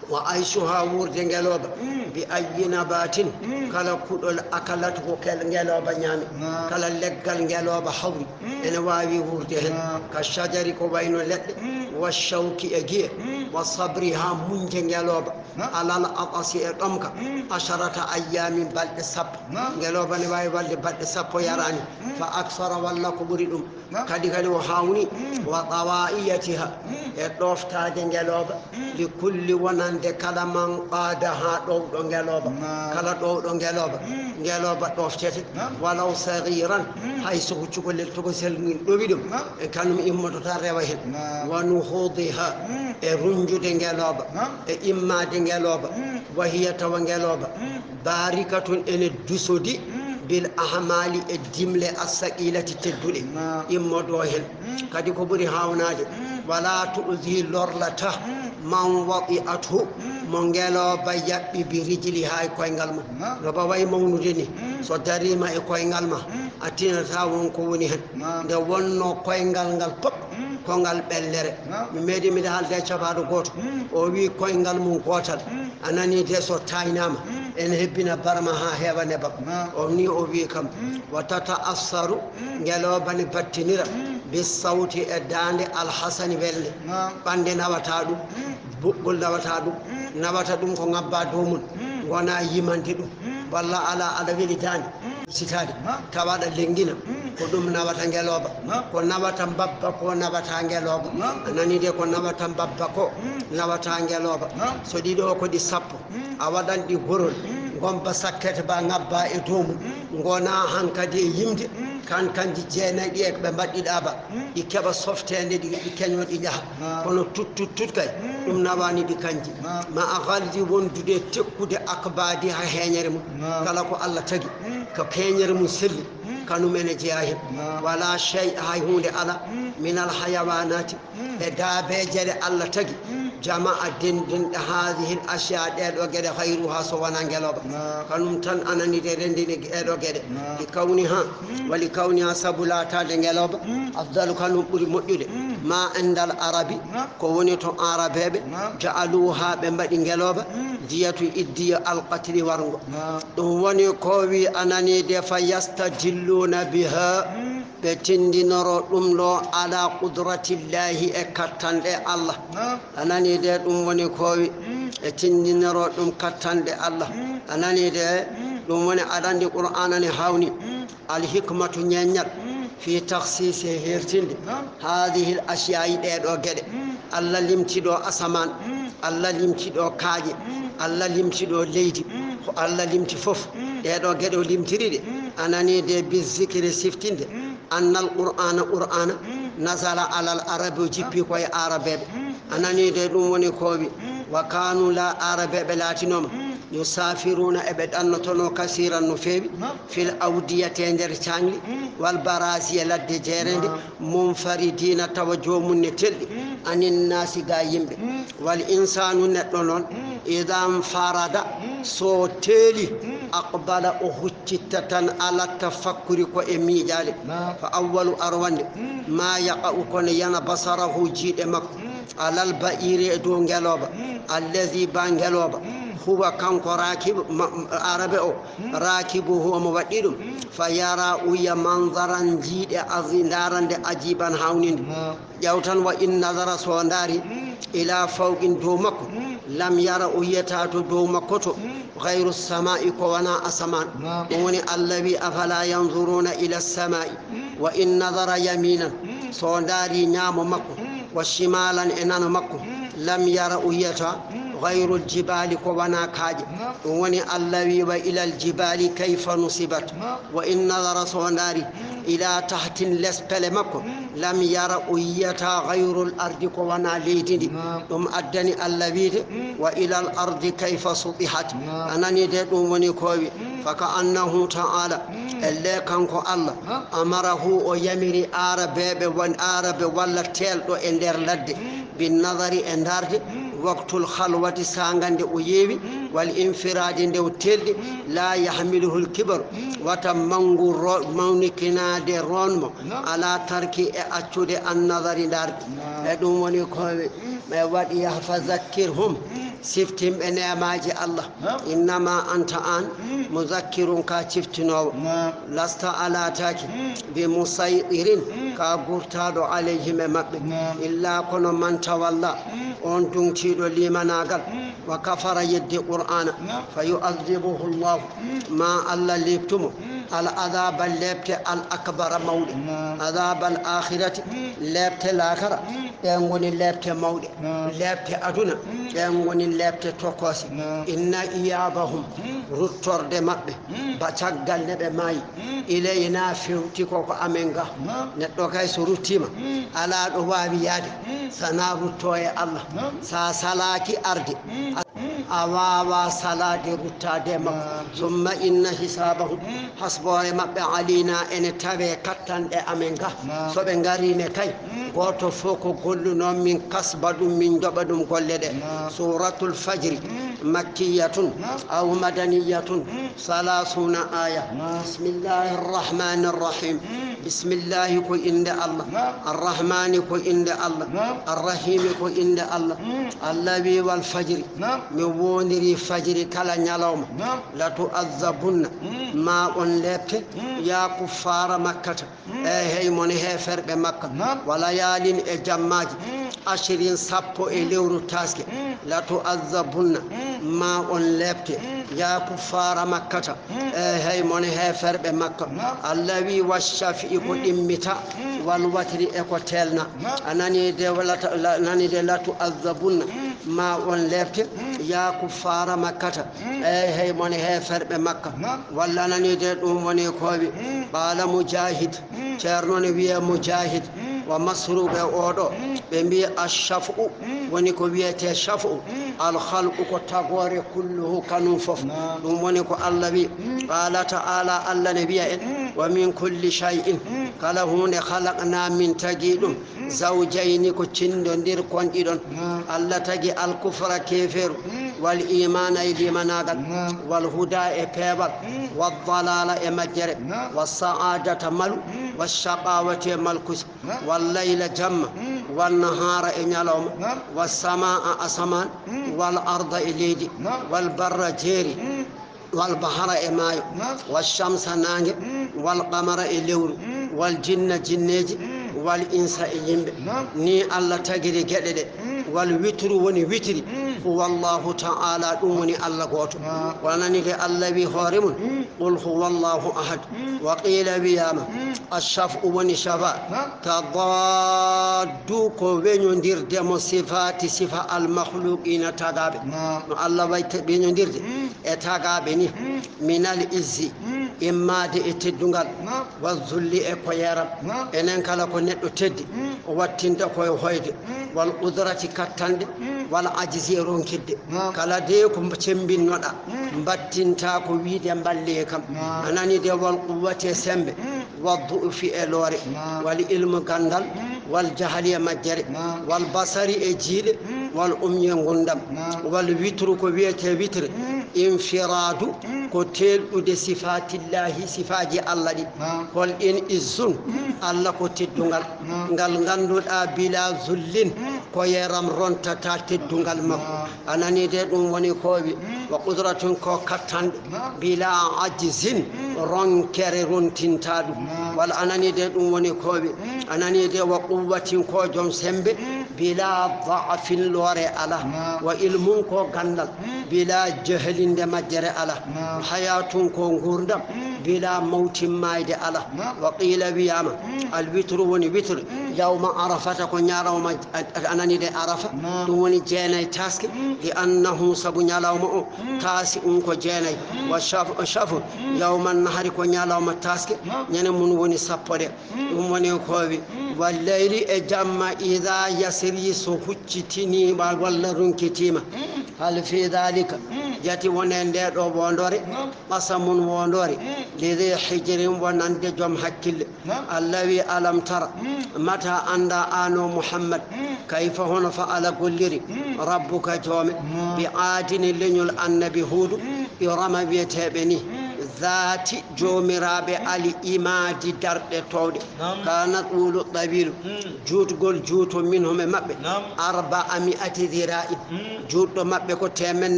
Wa ayshuha wuurde ngelooba. Mm. Bi ayyi nabatin Mm. kala kuɗol akalat ko kel ngelooba ñaami. Naam. Kala leggal ngelooba hawri. Mm. Ene waawi wuurde heen. Naam. Ka shajari ko wayno leɗɗe. Mm. Wa shawki e giye. Mm. Wa sabriha muñde ngelooba. Naam. Alal atasi e ɗomka. Mm. Asharata ayyaamin balɗe sappo. Naam. Ngelooba ne waawi walde balɗe sappo yaraani. Mm. Fa aksara walla ko ɓuri ɗum. Naam. Kadi kadi o hawni Mm. wa tawa'iyatiha Mm. e ɗoftaade ngelooba. Mm. Li kulli wonande kala man qaadaha ɗowɗo ngelooba. Naam. Kala ɗowɗo ngelooba. Mm. Ngelooba ɗoftete. Naam. Walaw saghiran Mm. hay so ko cukalel tokosel ngel ɗowi ɗum. Naam. E kanum immotota rewa heen. Naam. Wa nuhudiha Mm. e runjude ngelooba. Naam. E immaade ngelooba. Mm. Wa hiya tawa ngelooba. Mm. Barikatun ene dusodi Mm. bil ahmali e dimle assaqilati tedduɗe. Naam. Immodo heen. Mm. Kadi ko ɓuri hawnaade. Mm. Wala tu'zi lorlata Mm. man wati'athu Mm. mo ngelooba yaɓɓi bi rijliha e koyngal mum. Naam. No ba way mawnude ni. Mm. So dariima e koyngal ma, Mm. a tinata won ko woni heen. Naam. Nde wonno koyngal ngal pop Mm. ko ngal ɓellere. Naam. Mi meeɗi miɗa haalde e cabaɗo gooto. Mm. O wi koyngal mum gootal. Mm. A nani de so taynama, Mm. ene hebbina barma ha heewa nebam. Naam. O ni o wi kam, Mm. wa tata assaru, Mm. ngelooba ne battinira, Mm. bi sawti e daande alhasani welde. Naam. Ɓande nawata ɗum, Mm. buɓɓol nawata ɗum, Mm. nawata ɗum ko ngabba dow mum, Mm. gona yimande ɗum, Mm. walla ala aɗa weli daande. Mm. Sitaade, Naam. tawa aɗa lenngina, Mm. ko ɗum nawata ngelooba. Naam. Ko nawata mbabba ko nawata ngelooba. Naam. A nani de ko nawata mbabba ko Mm. nawata ngelooba. Naam. So ɗiɗo ko ɗi sappo, Mm. a waɗan ɗi gorol, Mm. ngomba sakkete ba ngabba e dow mum. Mm. Ngona hankadi e yimde, Mm. kan kanji jeenayi ɗi e ɓe mbaɗɗiɗa ba. Mm. Ɗi keɓa softeende ɗi, ɗi keño ɗi njaha. Naam. Kono tut, tut, tut kay, Mm. ɗum nawani ɗi kanji. Naam. Ma a galdi wondude tekkude akbadi ha heeñere mum. Naam. Kala ko Allah tagi, Mm. ko heeñere mum selli, Mm. kanum ene jeya heen. Naam. Wala shay hay huunde ala, Mm. minal hayawanati, Mm. e daabeeje ɗe Allah tagi, Mm. jama'a denndinɗe haadihil asiya ɗee ɗoo geɗe hayruha so wonaa ngelooba. Naam. Kanum tan anani de renndini ɗee ɗoo geɗe. Naam. Li kawniha, Mm. wali kawniha sabu laataade ngelooba, Mm. afdalu kanum ɓuri moƴƴude. Mm. Ma indal arabi, Naam. ko woni to arabeeɓe, Naam. ja'aluha ɓe mbaɗi ngelooba, Mm. diyatu iddiya alqatli warngo. Naam. Ɗum woni ko wi anani de fa yastadilluna biha. Mm. Ɓe tindinoro ɗum ɗo ala qudratillahi e kattanɗe Allah. Naam. A nani de, ɗum woni kowi. Mm. Ɓe tindinoro ɗum kattanɗe Allah. Mm. A nani de, Mm. ɗum woni aɗa anndi Qur'aana ne hawni. Mm. Al hikmatu ñeññal. Mm. Fi takhsisi hertinde. Naam. Hadihil ashiya'i ɗee ɗoo geɗe. Mm. Allah limti ɗo asamaan. Mm. Allah limti ɗo kaaƴe. Mm. Allah limti ɗo leydi. Mm. Ko Allah limti fof. Mm. Ɗee ɗoo geɗe o limtiri ɗe. Mm. A nani de bi zikri siftinde. Mm. Annal Qur'aana, Qur'aana, Mm. nazala alal arabi, o jippi ko e arabeeɓe. Mm. A nani de, ɗum woni kowi. Mm. Wa kanu la arabeeɓe laatinooma. Mm. Yusafiruna eɓe ɗannotono kasiran no feewi. Naam. Fil awdiyati e nder cañli. Mm. Wal barasi e ladde jeerende. Naam. Munfaridina tawa joomum ne telɗi. Mm. Anin naasi ga yimɓe. Mm. Wal insaanu neɗɗo noon, mm, idan farada, mm, so teeli, mm, aqbala o huccitta tan ala tafakkuri ko e miijaale. Naam. Fa awwalu arwande, mm, ma yaqa'u kono yana basarahu jiiɗe makko, mm, alal ba'iri e dow ngelooba, mm, allazi ba ngelooba, mm, huwa kanko raakibu, ma-, arabe o, mm, raakibuhu omo waɗɗi ɗum, mm, fa yara uya manzaran jiiɗe azi-, ndarande ajiban hawninde. Naam. Ƴeew tan, wa in nadara so ndaari, mm, ila fawqin dow makko, mm, lam yara o yiyata to dow makko to, mm, gayru sama'i ko wona asamaan. Naam. Ɗum woni Allah wi, afala yanzuruna ila sama'i, mm, wa in nadara yaminan, mm, so ndaari ñaamo makko, mm, wa shimalan e nano makko, mm, lam yara o yiyata, mm, gayru jibaali ko wona kaaƴe. Naam. Ɗum woni Allah wi, wa ilal jibaali kayfa nusibat. Naam. Wa in nadara so ndaari, mm, ila tahtin les pele makko, mm, lam yara o yiyata gayrul ardi ko wona leydi ndi. Naam. Ɗum addani Allah wiide, mm, wa ilal ardi kayfa sutihat. Naam. A nani de ɗum woni ko wi. Mm. Fa ka annahu ta'ala, mm, elle kanko Allah, naam, amarahu o yamiri arabeɓe won-, arabe walla teelɗo e nder ladde. Mm. Bin nadari e ndarde, mm, waqtul khalwati saanga nde o yeewi, mm, wal infiradi nde o telɗi, mm, la yahmiluhul kibaru, mm, wata mangu ro-, mawnikinaade ronmo, naam, ala tarki e accude an nadari ndarde. Naam. E ɗum woni ko mi, mm, mi waɗi yah fa zakkirhum, mm, siftimɓe neemaaji Allah. Naam. Innama anta an, mm, muzakkirun ka ciftinoowo. Naam. Lasta alataaki, mm, bi musayɗirin, mm, ka gurtaaɗo alayhim e maɓɓe. Naam. Illa kono man tawalla, mm, on duŋtiiɗo limanaagal, mm, wa kafara yeddi Qur'aana, naam, fa yu'adhibuhu Allahu, mm, ma Allah leeptumo, mm, al adaba leepte al akbara mawɗe, naam, adaba al akhirati, mm, leepte laakara, mm, ɗen ngoni leepte mawɗe, naam, leepte aduna, mm, ɗen ngoni leepte tokoose. Naam. Inna iyabahum, mm, ruttorde maɓɓe, mm, ba caggal nde ɓe maayi, mm, ilayna fewti ko ko amen ga. Naam. Neɗɗo kay so ruttiima, mm, alaa ɗo waawi yaade, mm, sana rutto e Allah. Naam. Sa salaaki arde, mm, a, mm, a waawa salaade ruttaade e makko. Naam. Summa inna hisaabahum, mm, hasboore maɓɓe alayna ene tawe kattanɗe amen ga. Naam. So ɓe ngariine kay, mm, gooto fof ko golluno min kasba ɗum, min joɓa ɗum golle ɗe. Naam. Suratul Fajri, mm, makkiyatun, naam, aw madaniyatun, mm, salasuna aya. Naam. Bismillahi arrahmani arrahim. Mm. Bismillahi ko innde Allah. Naam. Arrahmani ko innde Allah. Naam. Arrahimi ko innde Allah. Mm. Allah wi, wal fajri. Naam. Mi wondiri fajri kala ñalawma. Naam. La tu'azzabunna. Mm. Ma on leepte. Mm. Ya kuffara makkata. Mm. E hey mon heeferɓe Makka. Naam. Wa layaalin e jammaaji. Mm. Ashirin sappo e, mm, lewru taaske. Mm. La tu'azzabunna. Mm. Ma on leepte. Mm. Ya kuffaara Makkata. Mm. E hey mon heeferɓe Makka. Naam. Allah wi wa shafi'i ko, mm, ɗimmita. Mm. Wal watri e ko teelna. Naam. A nani de wala ta-, la, nani de la tu'azzabunna. Mm. Ma on leepte. Mm. Ya kuffaara Makkata. Mm. E hey mon heeferɓe Makka. Naam. Walla nani de ɗum woni ko wi. Mm. Qaala Mujahid. Mm. Ceerno ne wiya Mujahid. Mm. Wa Masruq e oɗo. Mm. Ɓe mbiya ash-shaf'u. Mm. Woni ko wiyete shaf'u. Mm. Al khalqu ko tagoore kulluhu kanum fof. Naam. Ɗum woni ko Allah wi. Mm. Qaala ta'ala, Allah ne wiya en. Mm. Wa min kulli shay'in. Mm. Kala huunde khalaqna min tagi ɗum. Mm. Zawjayni ko cinndondir kon ɗiɗon. Naam. Allah tagi al kufra keeferu. Mm. Wal imaana e limanaagal. Naam. Wal huda e peewal. Mm. Wal dalaala e majjere. Naam. Was sa'adata malu. Mm. Was shaqawata e malkus. Naam. Wal layla jamma. Mm. Wan nahaara e ñalawma. Naam. Was samaa asamaan. Mm. Wal arda e leydi. Naam. Wal barra jeeri. Mm. Wal bahara e maayo. Naam. Wa shamsa naange. Mm. Wal qamara e lewru. Mm. Wal jinna jinneeji. Mm. Wal insa e yimɓe. Naam. Ni Allah tagiri geɗe ɗe. Mm. Wal witru woni witiri. Mm. Huwa Allahu ta'ala, ɗum woni Allah gooto. Naam. Wa nani de Allah wi hoore mum. Mm. Qul huwa Allahu ahad. Mm. Wa qila wiyama. Mm. Ash-shaf'u woni shafa. Naam. Tadaddu ko weñondirde mo sifati sifa al makhluqina tagaɓe. Naam. No Allah wayi te-, weñondirde. Mm. E tagaɓe ni, mm, minal izzi, mm, immaade e teddungal, naam, wa zulli e koyeeram. Naam. Enen kala ko neɗɗo teddi, mm, o wattinta koye hoyde, mm, wal qudrati kattanɗe, mm, wal ajzi e ronkidde. Naam. Kala de ko cemmbinnoɗa, mm, mbattinta ko wiide mballe kam. Naam. A nani de wal quwwati e sembe, mm, wa du'fi e loore, naam, wal ilmu ganndal, mm, Wal jahali e majjere. Naam. Wal basari e jiiɗe. Mm. Wal umyi e ngurndam. Naam. Wal witru ko wiyetee witre. Mm. Infiraadu. Mm. Ko teelɗude sifaatillaahi, sifaaji Allah ɗi. Naam. Hol ɗiin izzun? Mm. Allah ko teddungal. Naam. Ngal ngannduɗaa bilaa zullin, mm, ko yeram rontata teddungal makko. Naam. A nanii de, ɗum woni koowi. Mm. Wa qudratun ko kattanɗe. Naam. Bilaa ajzin, mm, ronkere rontintaa ɗum. Naam. Wal a nanii de, ɗum woni koowi. Mm. A nanii de, wa quwwatin ko joom semmbe. Mm. Bilaa da'fin loore alaa. Naam. Wa ilmun ko ganndal. Mm. Bilaa jahlin nde majjere alaa. Naam. Hayaatun ko nguurndam. Mm. Bilaa mawtin maayde alaa. Naam. Wa qiila wiyaama, mm, al witru woni witre. Mm. Yawma arafata ko ñalawma, a, a nanii de, arafa. Naam. Ɗum woni jeenay taaske. Mm. Li annahu sabu ñalawma o, mm, taasi un ko jeenay. Mm. Wa shaf-, shafun. Mm. Yawman nahari ko ñalawma taaske. Naam. Ñande mun woni sappo ɗe. Mm. Ɗum woni koowi. Mm. Wal layli e jamma, idaa yasri so huccitiniima walla runkitiima. Mm. Hal fii daalika. Mm. Yati won e ndee ɗoo woondoore. Naam. Qasamun woondoore. Mm. Li dhii hijrin wonande joom hakkille. Naam. Allah wi, alam tara. Mm. Mata anndaa aan o Muhammad. Mm. Kayfa hono fa'ala golliri. Mm. Rabbuka joome. Naam. Bi aadin leñol annabi Huudu. Mm. Irama wiyeteeɓe ni. Mm. Zaati joomiraaɓe al imaadi darɗe toowɗe. Naam. Kaana tuulu tawiilu. Mm. Juutgol juuto minhum e maɓɓe. Naam. Arba'a mi'ati dhiraa'in. Mm. Juutɗo maɓɓe ko teemen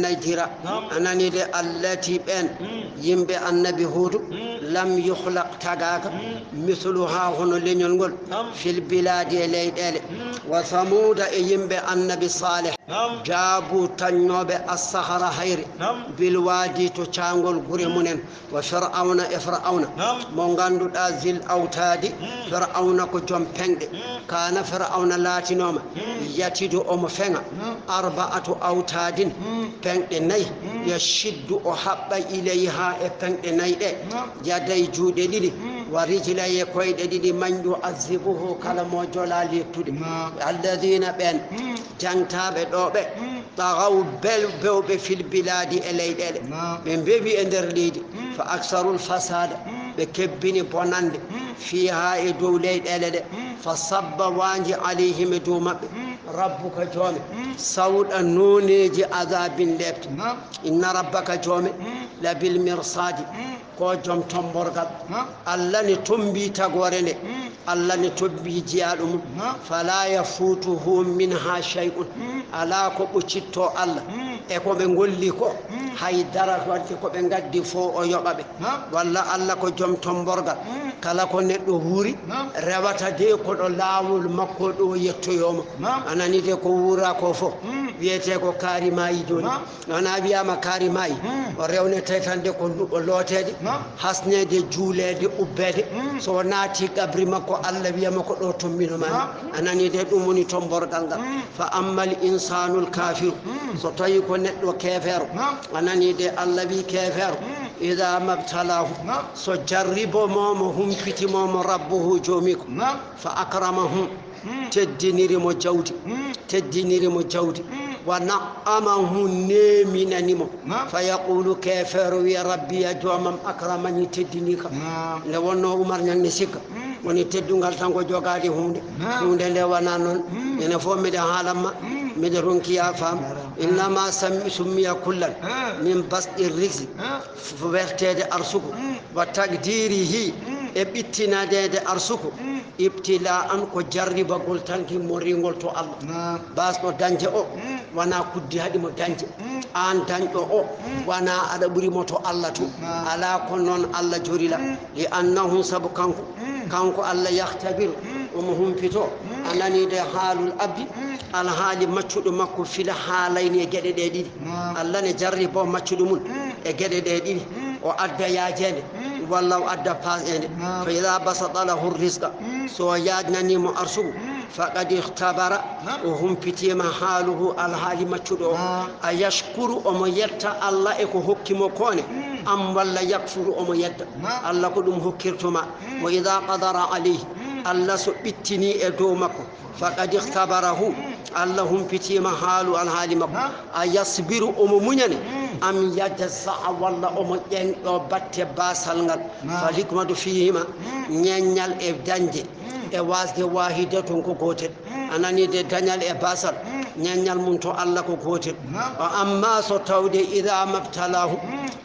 nayi dira. Naam. A nanii de, allati ɓeen. Mm. Yimɓe annabi Huudu. Mm. Lam yukhlaq tagaaka. Mm. Misluhaa hono leñol ngol. Naam. Fil bilaadi e leyɗeele. Mm. Wa Samuuda e yimɓe annabi Saalih. Naam. Jaabu tañnooɓe as-sahra hayre. Naam. Bil waadi to caangol gure mumen. Wa Fir'awna e Fir'awna. Naam. Mo ngannduɗaa zil awtaadi. Mm. Fir'awna ko joom peŋɗe. Mm. Kaana Fir'awna laatinooma. Mm. Yatidu omo feŋa. Naam. Arba'atu awtaadin. Mm. Peŋɗe nayi. Mm. Yashiddu o haɓɓa ilayha e peŋɗe nayi ɗe. Naam. Yaday juuɗe ɗiɗi. Mm. Wa rijlay e koyɗe ɗiɗi. Man yu'azzibuhu kala mo jola lettude. Naam. Alladina ɓeen. Mm. Jaŋtaaɓe ɗoo ɓe. Mm. Tagaw bel-, bewɓe fil bilaadi e leyɗeele. Naam. Ɓe mbewi e nder leydi. Mm. Fa aksarul fasaada. Mm. Ɓe kebbini bonande. Mm. Fiihaa e dow leyɗeele ɗe. Mm. Fa sabba waanji alayhim e dow maɓɓe. Mm. Rabbuka joome. Mm. Sawɗa nooneeji azaabin leeɓte. Naam. Inna rabbaka joome. Mm. Labil mirsaadi. Mm. Ko joom tomborgal. Naam. Allah ne tombi tagoore nde. Mm. Allah ne tombi jiyaaɗo mum. Naam. Fala yafutuhu minha shay'un. Mm. Alaa ko ɓoccittoo Allah. Mm. E ko ɓe ngolli ko. Mm. Hay dara, waɗde ko ɓe ngaddi fof o yoɓa ɓe. Naam. Walla Allah ko joom tomborgal. Mm. Kala ko neɗɗo wuuri, naam, rewata de ko ɗo laawol makko ɗo yettoyooma. Naam. A nani de ko wuura ko fof. Mm. Wiyetee ko kaari maayi jooni. Naam. Wona wiyaama kaari maayi, hmm, o rewnete tan de ko lu-, o looteede, naam, hasneede, juuleede, ubbeede. Hmm. So o naati qabri makko, Allah wiyama ko ɗo tombino ma. Naam. A nani de, ɗum woni tomborgal ngal. Hmm. Fa ammal insanul kafiru, hmm, so tawi ko neɗɗo keefeero, naam, a nani de, Allah wi keefeero, hmm, ida mabtalahu, naam, so jarribo mo, mo humpiti mo, mo rabbuhu joomi ko, naam, fa akramahu, mm, teddiniri mo jawdi, mm, teddiniri mo jawdi, mm, wa na'amahu, neeminani mo. Naam. Fa yaqulu, keefeero wiya, rabbi, ya joomam, akramani, teddini kam. Naam. Nde wonno Umar Ñaŋ ne sikka, mm, woni teddungal tan ko jogaade huunde. Naam. Huunde nde wona noon. Mm. Ene fof miɗa haalan ma, mm, miɗa ronki ya faam. Naam. Innama sammi summiya kullan, ah, min basɗi rizqi, ah, f-, werteede arsuku, mm, wa taqdirihi, mm, e ɓittinadeede arsuku, mm, ibtila'an, ko jarribagol tan gimmoringol to Allah. Naam. Baasɗo dañde o, mm, wona kuddi haɗi mo dañde. Mm. Aan dañɗo o, mm, wona aɗa ɓuri mo to Allah to. Naam. Alaa ko noon Allah jorila. Mm. Li annahu, sabu kanko, mm, kanko Allah yahtabiru, mm, omo humpito, mm, a nani de, haalul abdi, mm, alhaali maccuɗo makko, fil haalayni, e geɗe ɗe ɗiɗi. Naam. Allah ne jarribo maccuɗo mum, mm, e geɗe ɗe ɗiɗi. Mm. O adda yaajeende, mm, walla o adda paaseende. Naam. Fa ida basata lahu rizqa, mm, so o yaajnani mo arsugu, mm, faqad ikhtabara, naam, o humpitiima haaluhu, alhaali maccuɗo o. Naam. A yashkuru, omo yetta Allah e ko hokki mo ko ne, mm, am walla yakfuru, omo yedda. Naam. Allah ko ɗum hokkirtoma. Mm. Wa ida qadara alayhi, mm, Allah so ɓittini e dow makko, faqad ikhtabarahu, mm, Allah humpitiima haalu alhaali makko. Naam. A yasbiru, omo muñani, mm, Am yajza, walla omo ƴeeŋɗo batte baasal ngal. Fal hikmatu fihima, ñeeñal e dañde e wasde wahidatun ko gootel. A nanii de, dañal e baasal, ñeeñal mum to Allah ko gootel. Wa amma so tawde, idha mabtalahu,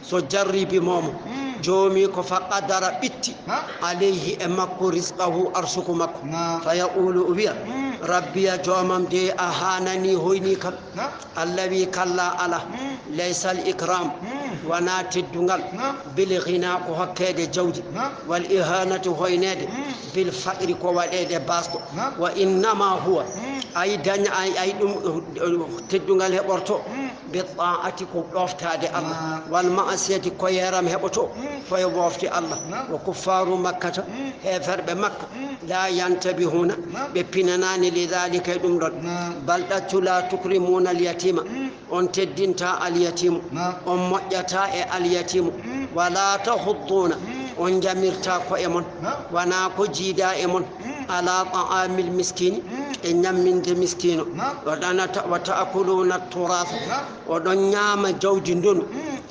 so jarribi moomo, joomi ko fa qadara ɓitti, alayhi e makko, rizqahu arsuku makko, fa yaqulu, o wiya, rabbiya joomam de, a hanani hoyni kam. Allah wi, kalla, ala, laysal ikram, wona teddungal, bil ghina, ko hokkeede jawdi, wal ihanatu, hoyneede, bil faqri, ko waɗeede baasɗo. Wa innama huwa, ay dañ-, ay, ay ɗum, teddungal heɓorto, bi ta'ati, ko ɗoftaade Allah, wal ma'asiyati, ko yeram heɓoto, foye wofde Allah. Wa kuffaru makkata, heeferɓe Makka, la yantabihuna, ɓe pinanaani li dhalika, e ɗum ɗon. Bal ɗaccu, la tukrimuna al yatima, on teddinta al yatimu, on moƴƴata e al yatimu, wala tahudduna, on jamirta ko'e mon, wona ko jiida e mon, ala ta'amil miskini, e ñamminde miskino, wa ta'akuluna turasa, oɗon ñaama jawdi ndonu,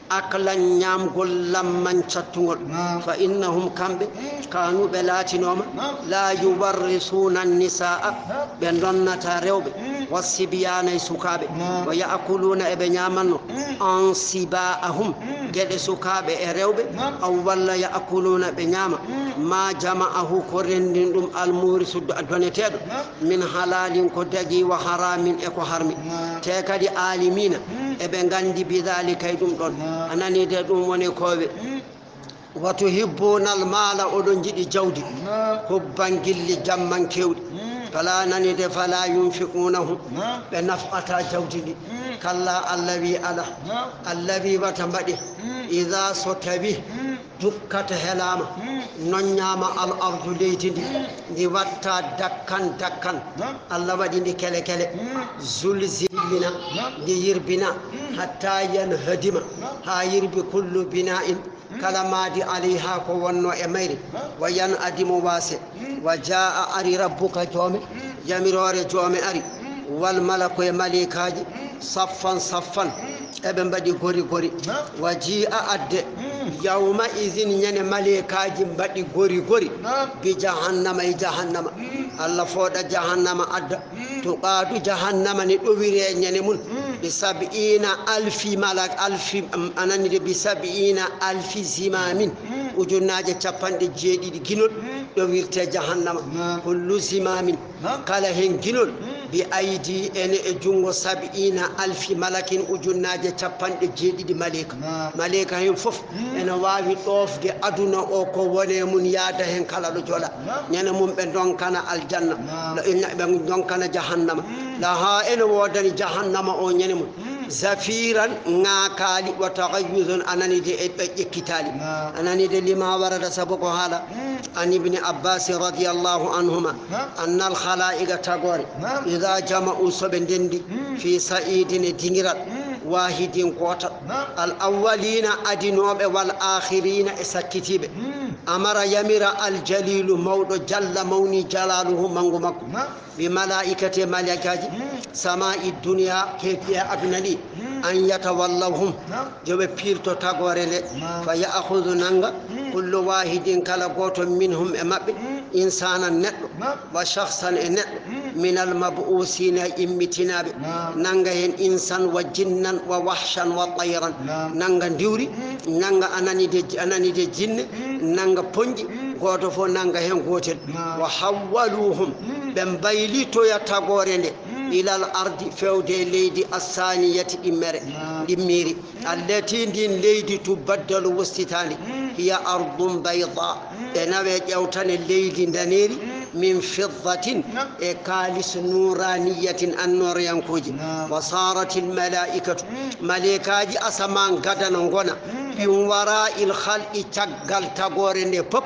aklan, ñaamgol, lamman, cattungol. Fa innahum, kamɓe, kanu, ɓe laatinooma, la yuwarrisuna nisaa, ɓe ndonnata rewɓe, wa sibyana, e sukaaɓe, wa ya'kuluna, eɓe ñaamanno, ansiba'ahum, geɗe sukaaɓe e rewɓe, aw walla ya'kuluna, ɓe ñaama, ma jama'ahu, ko renndin ɗum, al murisu, doneteeɗo, min halalin, ko dagi, wa haramin, e ko harmi. Te kadi alimina, eɓe nganndi, bi dhalika, e ɗum ɗon. A nanii de, ɗum woni kowe. Wa tuhibbuna al mala, oɗon njiɗi jawdi, hubban, gilli jamman kewɗi. Fala, nanii de, fala yunfiqunahu, ɓe nafqata jawdi ndi. Kalla, Allah wi, ala. Allah wi, wata mbaɗe. Idha, so tawi, dukkat, helaama, noññaama, al ardu, leydi ndi, ndi watta dakkan dakkan. Allah waɗi ndi kele kele. Zulzilina, ndi yirbina, hatta yanhadima, haa yirbi, kullu bina'in, kala maadi, alayha, ko wonno e mayri, wa yanhadimu, waase. Wa jaa, ari, rabbuka, joome, yamiroore joome ari, wal malaku, e maleykaaji, saffan saffan, eɓe mbaɗi gori gori. Wa ji'a, adde, yawma izin, ñande maleykaaji mbaɗi gori gori, bi jahannama, e jahannama. Allah fooɗa jahannama, adda. Tuqadu, jahannama ne ɗowire ñande mum, bi sab'ina alfi malak, alfi, um, a nanii de, bi sab'ina alfi zimamin, ujunnaaje capanɗe jeeɗiɗi ginol ɗowirte jahannama. Kullu zimamin, kala heen ginol, bi aydi, ene e junngo, sab'ina alfi malakin, ujunnaaje capanɗe jeeɗiɗi maleyka. Maleyka heen fof ene waawi ɗoofde aduna o, ko wone mum, yaada heen kala ɗo jola. Ñande mum ɓe ndonkana aljanna, ɓe ndonkana jahannama. Laha, ene woodani jahannama o ñande mum, zafiran, ŋaakaali, wa taghayyuzun, a nanii de, e ƴekkitaali. A nanii de, lima warada, sabu ko haala, an ibni Abbas radiyallahu anhuma, anna al khalaiqa, tagoore, idha jama'u, so ɓe ndenndi, fi sa'idin, e diŋiral, wahidin, gootal, al awwalina, adinooɓe, wal akhirina, e sakkitiiɓe. Amara, yamira, al jalilu, mawɗo, jalla, mawni, jalaluhu, manngu makko, bi malaikati, e malaikaaji, sama'i dunya, keeɗi e aduna ɗi, an yatawallahum, yo ɓe piilto tagoore nde, fa ya'khudhu, nannga, kullu wahidin, kala gooto, minhum, e maɓɓe, insanan, neɗɗo, wa shakhsan, e neɗɗo, min al mab'usina, e immitinaaɓe, nannga heen insan wa jinnan wa wahshan wa tayran, nannga ndiwri, nannga, a nanii de, a nanii de, jinne, nannga poñƴi, gooto fof nannga heen gootel. Wa hawwaluhum, ɓe mbaylitoya tagoore nde, ilal ardi, feewde e leydi, assaniyati, ɗimmere, ɗimmiiri. Allati, ndin leydi, tubaddalu, wostitaandi, hiya ardun bayda, ɓe nawe ƴewtane leydi ndaneeri, min fiddatin, e kaalis, nuraniyatin, annooriyankooji. Wa saratil malaikatu, maleykaaji asamaan gadana ngona, min wara'il khalqi, caggal tagoore nde pop,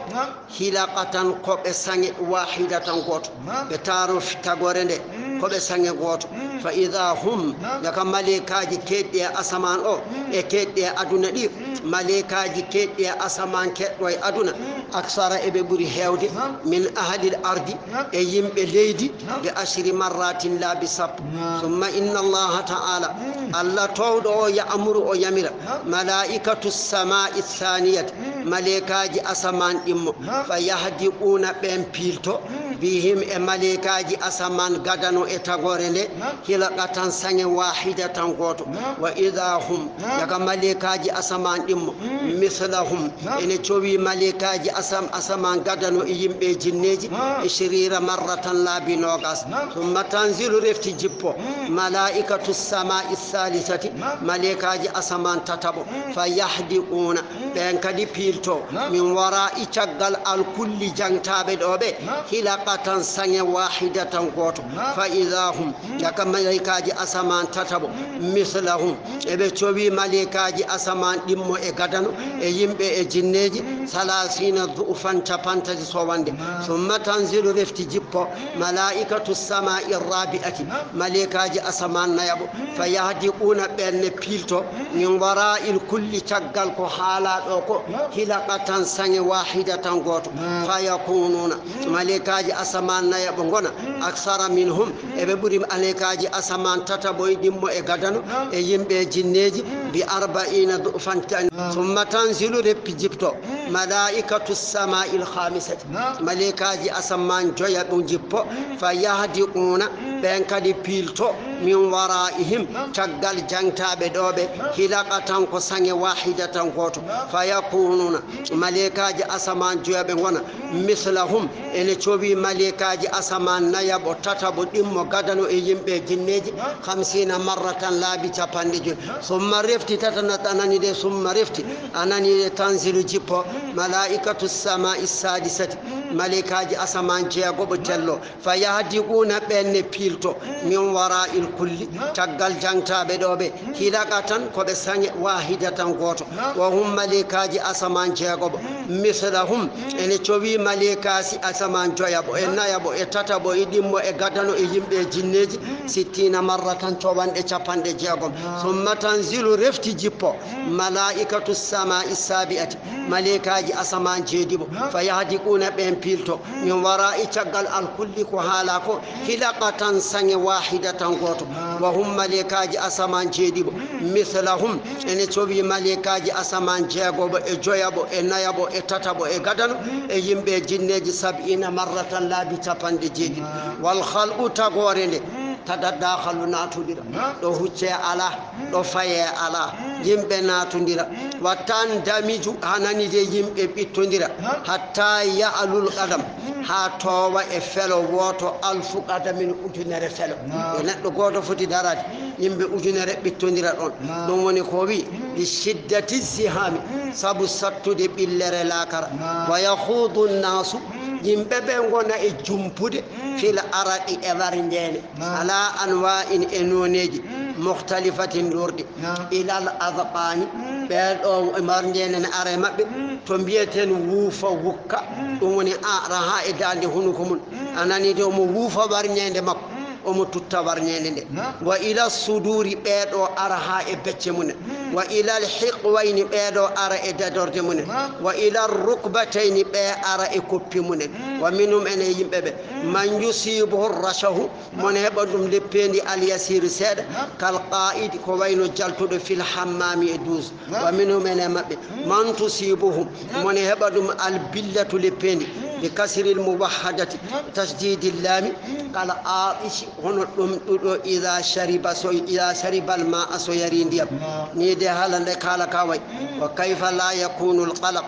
hilaqatan, ko ɓe saŋe, wahidatan, gooto. Ɓe taaro tagoore nde, ko ɓe saŋe gooto. Fa ida hum, nde ka maleykaaji keedɗi e asamaan o, e keedɗi e aduna ɗi, maleykaaji keedɗi e asamaan keedɗo e aduna, aksara eɓe ɓuri heewde, min ahlil ardi, e yimɓe leydi, bi ashri marratin, laabi sappo. Summa inna Allaha ta'ala, Allah toowɗo o, ya'muru, o yamira, malaa'ikatu samaa'i thaniyati, maleykaaji asamaan ɗimmo, fa yahdiquna, ɓeen piilto, bihim, e maleykaaji asamaan gadano e tagoore nde, hilqatan, saŋe, wahidatan, gooto. Wa ida hum, nde ka maleykaaji asamaan ɗimmo, mislahum, ene cowi maleykaaji asam-, asamaan gadano e yimɓe e jinneeji, ishrina marratan, laabi noogas. Summa tanzilu, refti jippo, malaa'ikatu samaa'i thalithati, maleykaaji asamaan tataɓo, fa yahdiquna, ɓeen kadi piilto, min wara'i, caggal, alkulli, jaŋtaaɓe ɗo ɓe, hilqatan, saŋe, wahidatan, gooto. Fa ida hum, nde ka maleykaaji asamaan tataɓo, mislahum, eɓe cowi maleykaaji asamaan ɗimmo e gadano, e yimɓe e jinneeji, thalathina du'fan, capantati sowande. Summa tanzilu, refti jippo, malaa'ikatu samaa'i rabi'ati, maleykaaji asamaan nayaɓo, fa yahdiquna, ɓeen ne piilto, min wara'il kulli, caggal ko haalaa ɗo ko, hilqatan, saŋe, wahidatan, gooto. Fa yakununa, maleykaaji asamaan nayaɓo ngona, aksara minhum, eɓe ɓuri maleykaaji asamaan tataɓo e ɗimmo e gadano, e yimɓe e jinneeji, bi arba'ina du'fan. Summa tanzilu, refti jipto, malaa'ikatu samaa'i alkhamisati, maleykaaji asamaan joyaɓo jippo, fa yahdiquna, ɓeen kadi piilto, min wara'ihim, caggal jaŋtaaɓe ɗo ɓe, hilqatan, ko saŋe, wahidatan, gooto. Fa yakununa, maleykaaji asamaan joyaɓe ngona, mislahum, ene cowi maleykaaji asamaan nayaɓo, tataɓo, ɗimmo, gadano e yimɓe e jinneeji, khamsina marratan, laabi cappanɗe joyi. Summa, refti, tatanat, a nanii de, summa, refti, a nanii de, tanzilu, jippo, malaa'ikatu samaa'i sadisati, maleykaaji asamaan jeegoɓo tello, fa yahdiquna, ɓeen ne piilto, min wara'il kulli, caggal jaŋtaaɓe ɗo ɓe, hilqatan, ko ɓe saŋe, wahidatan, gooto. Wa hum, maleykaaji asamaan jeegoɓo, mislahum, ene cowi maleykaaji asamaan joyaɓo, e nayaɓo, e tataɓo, e ɗimmo, e gadano, e yimɓe e jinneeji, sittina marratan, cowanɗe cappanɗe jeegom. Summa tanzilu, refti jippo, malaa'ikatu samaa'i sabi'ati, maleykaaji asamaan jeeɗiɗo, fa yahdiquna, ɓeen piilto, min wara'i, caggal, alkulli ko haalaa ko, hilqatan, saŋe, wahidatan, gooto. Wa hum, maleykaaji asamaan jeeɗiɗo, mislahum, ene cowi maleykaaji asamaan jeegoɓo, e joyaɓo, e nayaɓo, e tataɓo, e gadano, e yimɓe e jinneeji, sab'ina marratan, laabi cappanɗe jeeɗiɗi. Wal khalqu, tagoore nde, tatadakhalu, naatondira, ɗo huccee alaa, ɗo fayee alaa, yimɓe naatondira, wa tandamiju, a nanii de, yimɓe ɓittondira, hatta ya'lul qadam, haa toowa e felo wooto, alfu qadamin, ujunere felo. E neɗɗo gooto foti daraade, yimɓe ujunere ɓittondira ɗoon. Ɗum woni ko o wi, li shiddati zihami, sabu sattude ɓillere laakara. Wa yakhudu nnaasu, yimɓe ɓe ngona e jumpude, fil araqi, e warnjeene, ala anwa'in, e nooneeji, mukhtalifatin, ɗuurɗi, ilal adqaani, ɓee ɗo warnjeene ne ara e maɓɓe to mbiyaten wuufa wukka, ɗum woni ara haa e daande hunuko mum, a nanii de, omo wuufa warnjeende makko, omo tutta warnjeende nde. Wa ila suduuri, ɓee ɗo ara haa e becce mumen. Wa ilal hiqwayni, ɓee ɗo ara e dadorde mumen. Wa ilal rukbatayni, ɓee ara e koppi mumen. Wa minhum, ene yimɓe ɓe, man yusibuhu rashahu, mone heɓa ɗum leppeendi al yasiru seeɗa, kal qa'idi, ko wayno jaltuɗo, fil hammami, e duus. Wa minhum, ene maɓɓe, man tusibuhum, mone heɓa ɗum al billatu, leppeendi, bi kasril muwahhadati, tasdidil laami, kal aatishi, hono ɗomɗuɗo, ida shariba, so, ida sharibal ma'a, so yari ndiyam. Ni de haala nde kaala ka way. Wa kayfa la yakunu al qalaq,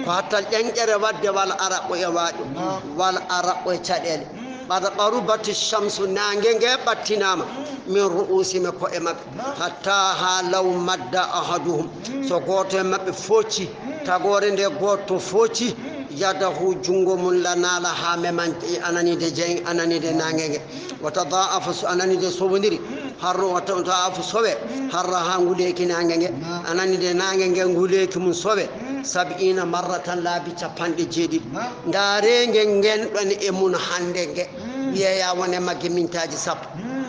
ko hattal ƴenƴere waɗde wal araqu e waaƴo, wal araqu e caɗeele. Qad qarubati shamsu, naange nge ɓattinaama, min ru'usihim, ko e maɓɓe, hatta haa law madda ahaduhum, so gooto e maɓɓe focci, tagoore nde gooto focci, yadahu, junngo mum, la naala, haa meman, a nanii de, jeyi, a nanii de, naange nge. Wa tadaafa, a nanii de, sowondiri, harru, wa tadaafa, sowe, harra, haa nguleeki naange nge, a nanii de, naange nge nguleeki mum sowe, sab'ina marratan, laabi cappanɗe jeeɗiɗi. Ndaaree nge ngenɗon e mum hannde nge. Yeeya won e magge mintaaji sappo.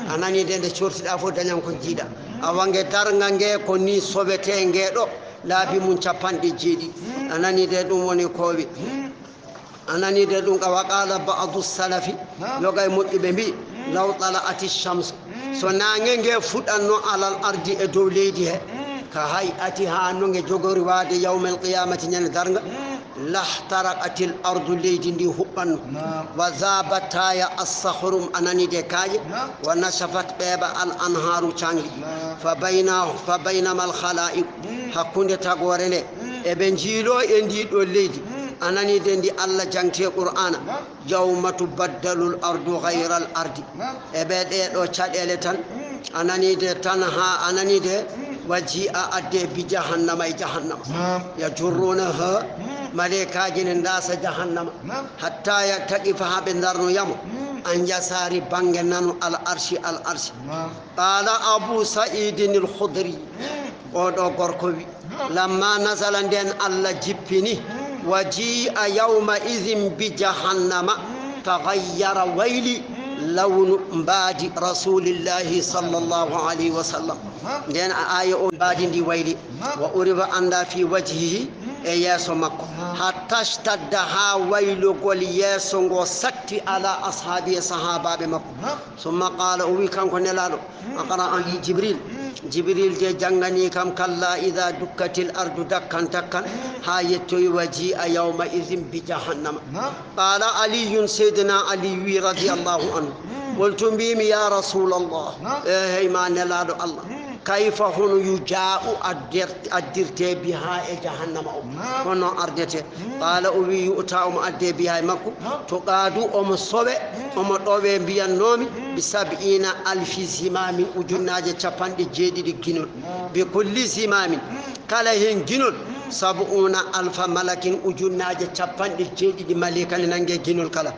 A nanii de, nde cortiɗaa fof dañan ko njiiɗaa. A wange darnga nge ko ni sowetee nge ɗo laabi mum capanɗe jeeɗiɗi. A nanii de, ɗum woni koowi. A nanii de ɗum ka wa qala ba'du salafi, yoga e moƴƴuɓe mbi, law tala'ati shamsu, so naange nge fuɗanno alal ardi e dow leydi he, ka hay'ati haa no nge jogori waade yawmal qiyamati ñande darnga, lahtaraqatil ardu, leydi ndi huɓɓanno. Wa zabataya as-sakhrum, a nanii de kaaƴe, wa nashafat ɓeeɓa al anharu cangi. Fa bayna, fa baynamal khala'iq, hakkunde tagoore nde, eɓe njiiloo e ndi ɗo leydi. A nanii de ndi Allah jangti e Qur'aana. Yawma tubaddalul ardu ghayral ardi. E ɓe ɗee ɗo caɗeele tan. A nanii de tan haa a nanii de wa ji'a adde bi jahannama e jahannama. Yajurrunaha, maleykaaji ne ndaasa jahannama. Hatta ya taqifa haa ɓe ndarno yamo. An yasaari bannge nano al arshi, al arshi. Qala Abu Sa'idin al-Khudri, oo ɗo gorko wi, lamma nazala, nden Allah jippini, wa ji'a yawma idhin bi jahannama, taghayyara, wayli lawnu mbaadi Rasulillahi sallallahu alayhi wa sallam. Nden a aaya o mbaadi ndi wayli, wa uriba, annda, fi wajhihi, e yeeso makko, hatta shtadda, haa waylugol yeeso ngo satti, ala ashaabi, e sahaabaaɓe makko. Summa qala, o wi kanko Nelaaɗo, aqra'ani Jibril. Jibril de janngani kam, kalla idha dukkatil ardu dakkan dakkan, haa yettoyi wa ji'a yawma idhin bi jahannama. Qala Aliyun, Seydina Ali wi, radiyallahu anhu, qultu, mbimi, ya Rasulallah, e hey ma Nelaaɗo Allah, kayfa, hono, yuja'u, adder-, addirte, biha, e jahannama o, hono ardete? Qala, o wi, yu'ta, omo adde, biha, e makko, tuqadu, omo sowe, omo ɗowe, mbiyannomi, bi sab'ina alfi zimamin, ujunnaaje capanɗe jeeɗiɗi ginol, bi kulli zimamin, kala hen ginol, sab'una alfa malakin, ujunnaaje capanɗe jeeɗiɗi maleykaaɓe nange ginol kala.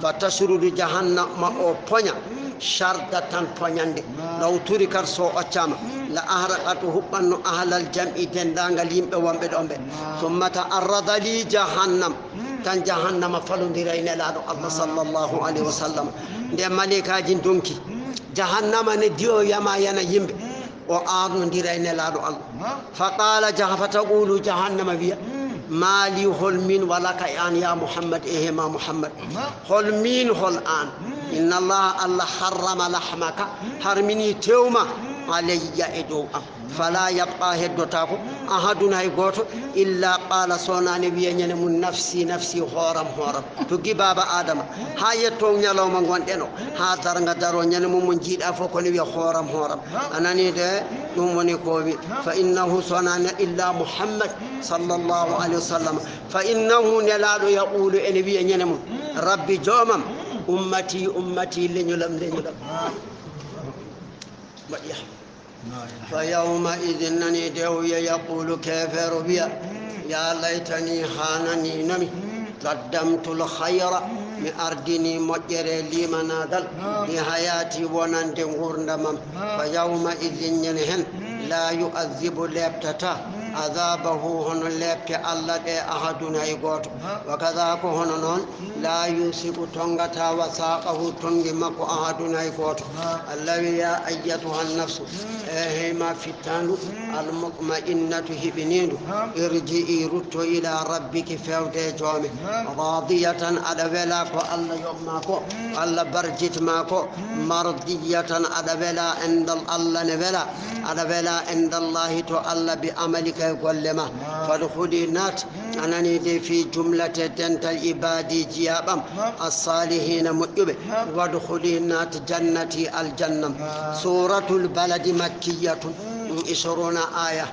Fa tashrudu jahannama, o poña, shardatan, poñande. Law turikat, so occama, la ahraqat, huɓɓanno, ahlal jam'i, denndaangal yimɓe wonɓe ɗon ɓe. Summa ta'arrada li jahannam, tan jahannama falondira e Nelaaɗo Allah sallallahu alayhi wa sallam. Nde maleykaaji donki, jahannama ne di'oyama yana yimɓe, o arnondira e Nelaaɗo Allah. Fa qala jah-, fa taqulu, jahannama wiya, ma li, hol min, wa laka, e an, ya Muhammad, e hema Muhammad. Hol min, hol an? Inna Allah, Allah harrama lahmaka, harmini tewma, alayya, e dow am. Fala yabqa, heddotaako, ahadun, hay gooto, illa qala, so wonaa ne wiya ñande mum, nafsi, nafsi, hooram, hooram. Tuggi baaba Adama, haa yetto ñalawma ngonɗen o, haa darnga daro ñande mum mo njiiɗa fof, ko ne wiya hooram, hooram. A nanii de, ɗum woni ko wi, fa innahu, so wonaa ne illa Muhammad sallallahu alayhi wa sallam, fa innahu, Nelaaɗo, yaqulu, ene wiya ñande mum, rabbi, joomam, ummati, ummati, leñolam, leñolam. Waɗi yah. Fa yawma idin, nani de o wiya, yaqulu, keefeero wiya, ya laytani, haananiino mi, qaddamtul khayra, mi ardini moƴƴere, limanaagal, li hayaati, wonande nguurndamam. Fa yawma idin, ñande heen, la yu'adhibu, leeptata, adhabahu, hono leepte Allah ɗe, ahadun, hay gooto. Wa kadha, ko hono noon, la yusiqu, tonngata, wasaqahu, tonngi makko, ahadun, hay gooto. Allah wi, ya ayyatuha nafsu, e hey ma fittaandu, al mutma'innatu, hiɓiniindu, irji'i, rutto, ila rabbiki, fewde e joome, radiyatan, aɗa wela ko Allah yoɓma ko, Allah barjitma ko, mardiyatan, aɗa wela indal, Allah ne wela, aɗa wela indallahi, to Allah, bi amalika, e golle ma. Fadkhuli, naat, a nanii de, fi jumlati, dental, ibadi, jiyaaɓam, as-salihina, moƴƴuɓe. Wadkhuli, naat, jannati, aljannam. Suratul Baladi, makkiyatun, ishruna aya.